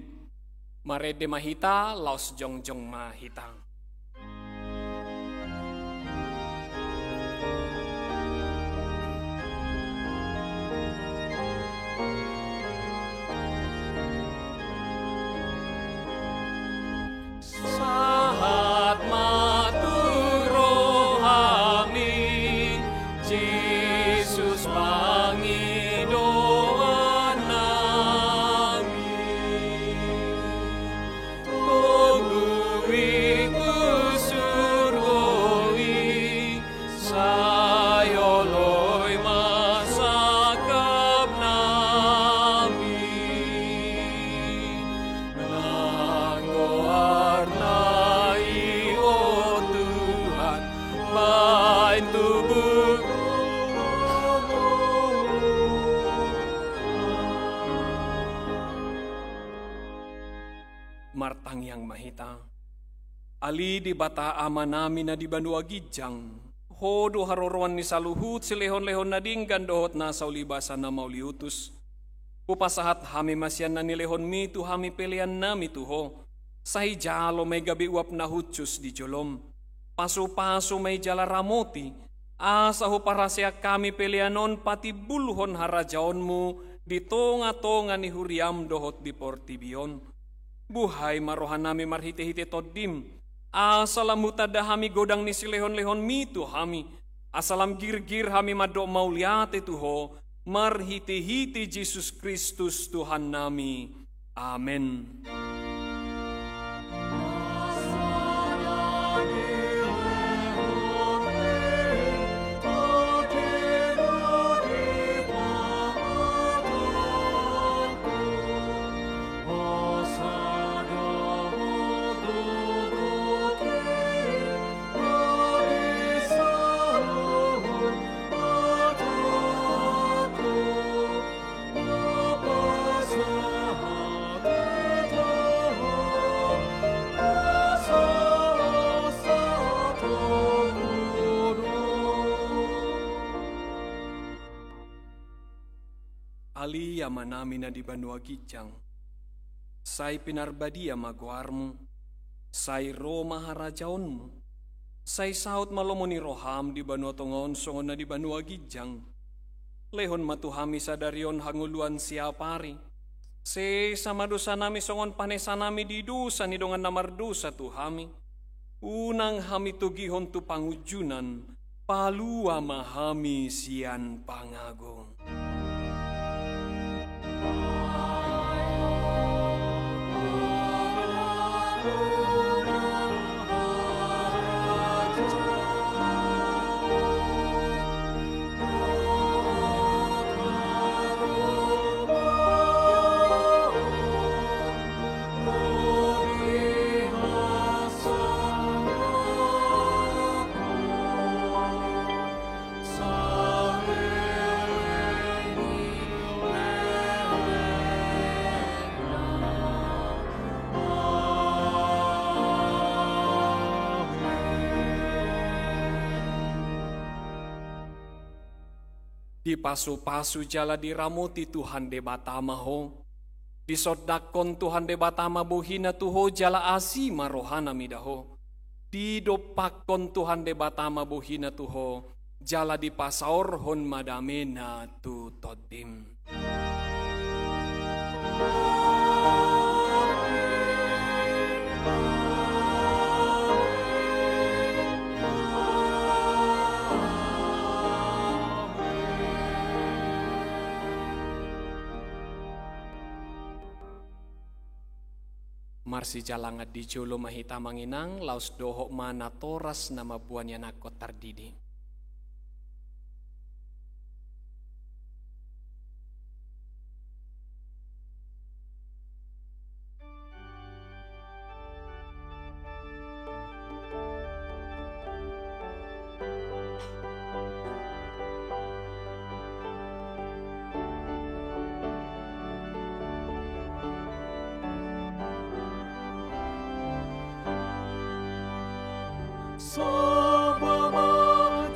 Marende ma hita, laos jongjong ma hita. Pangidoan nami. Togu i tu surgo i, sai oloi ma sangkap nami. Nang goarna i, o Tuhan, baen tubu. Martangiang ma hita. Ale Debata Amanami na di banua ginjang, Ho do haroroan ni saluhut silehonlehon na denggan dohot na saulibasa na mauliutus. Hupasahat hami ma sian na nilehonMi tu hami peleannami tu Ho. Sai jalo ma i gabe uap na hushus di joloM. Pasupasu ma i jala ramoti, asa huparhaseang hami pelean on patimbulhon harajaonMu di tongatonga ni huriaM dohot di portibi on. Buhai ma rohanami marhitehite TondiM, asa lam hutanda hami godang ni silehonlehonMi tu hami, asa lam girgir hami mandok mauliate tu Ho, marhitehite Jesus Kristus Tuhannami. Amen. Ale Amanami na di banua ginjang, sai pinarbadia ma goarMu, sai ro ma harajaonMu, sai saut ma lomo ni rohaM di banua tonga on songon na di banua ginjang. Lehon ma tu hami sadari on hangoluan siapari. Sesa ma dosanami songon panesanami di dosa ni dongan na mardosa tu hami. Unang hami togihon tu pangunjunan, palua ma hami sian pangago. Dipasupasu jala diramoti Tuhan Debata ma ho. Disondangkon Tuhan Debata ma bohiNa tu ho jala asi ma rohaNa mida ho. Didompakkon Tuhan Debata ma bohiNa tu ho jala dipasaorhon ma dameNa tu tondim. Marsijalangan di jolo ma hita, Amang Inang, laos dohot ma natoras na mamboan ianakhon tardidi. Sambah ma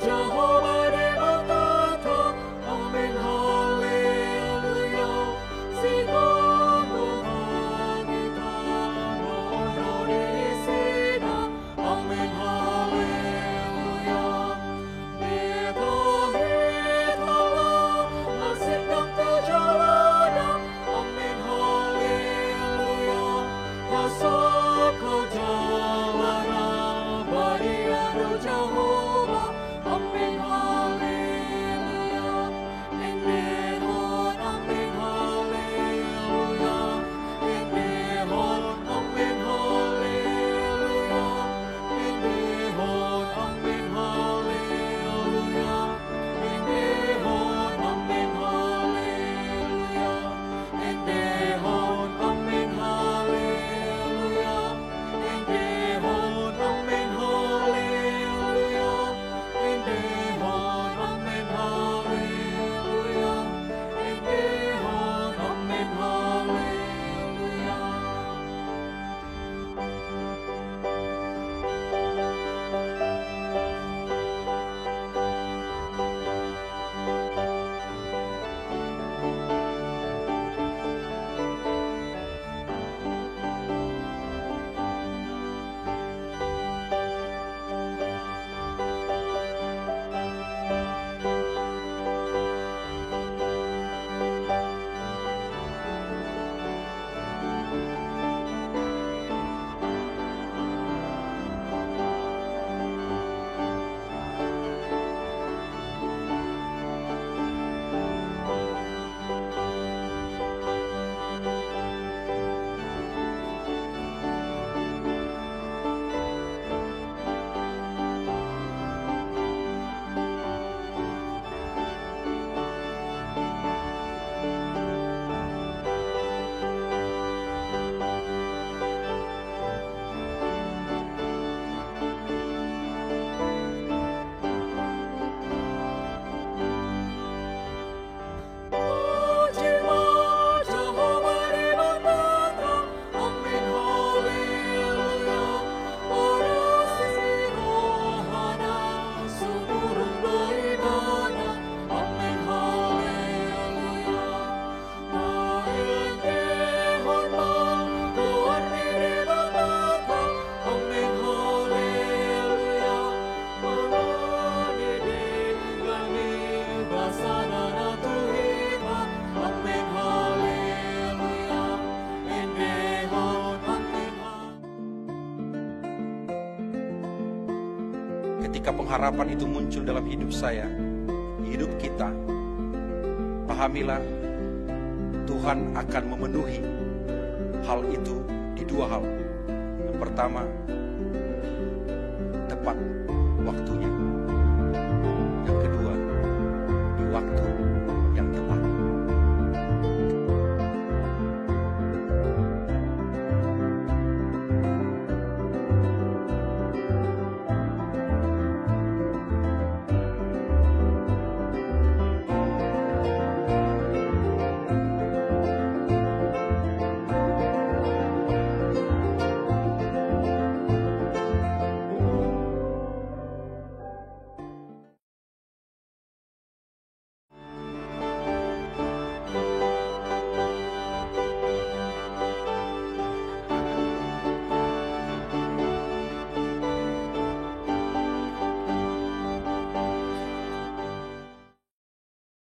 Ketika pengharapan itu muncul dalam hidup saya, di hidup kita, pahamilah, Tuhan akan memenuhi hal itu di dua hal. Yang pertama, tepat waktunya. Yang kedua, di waktu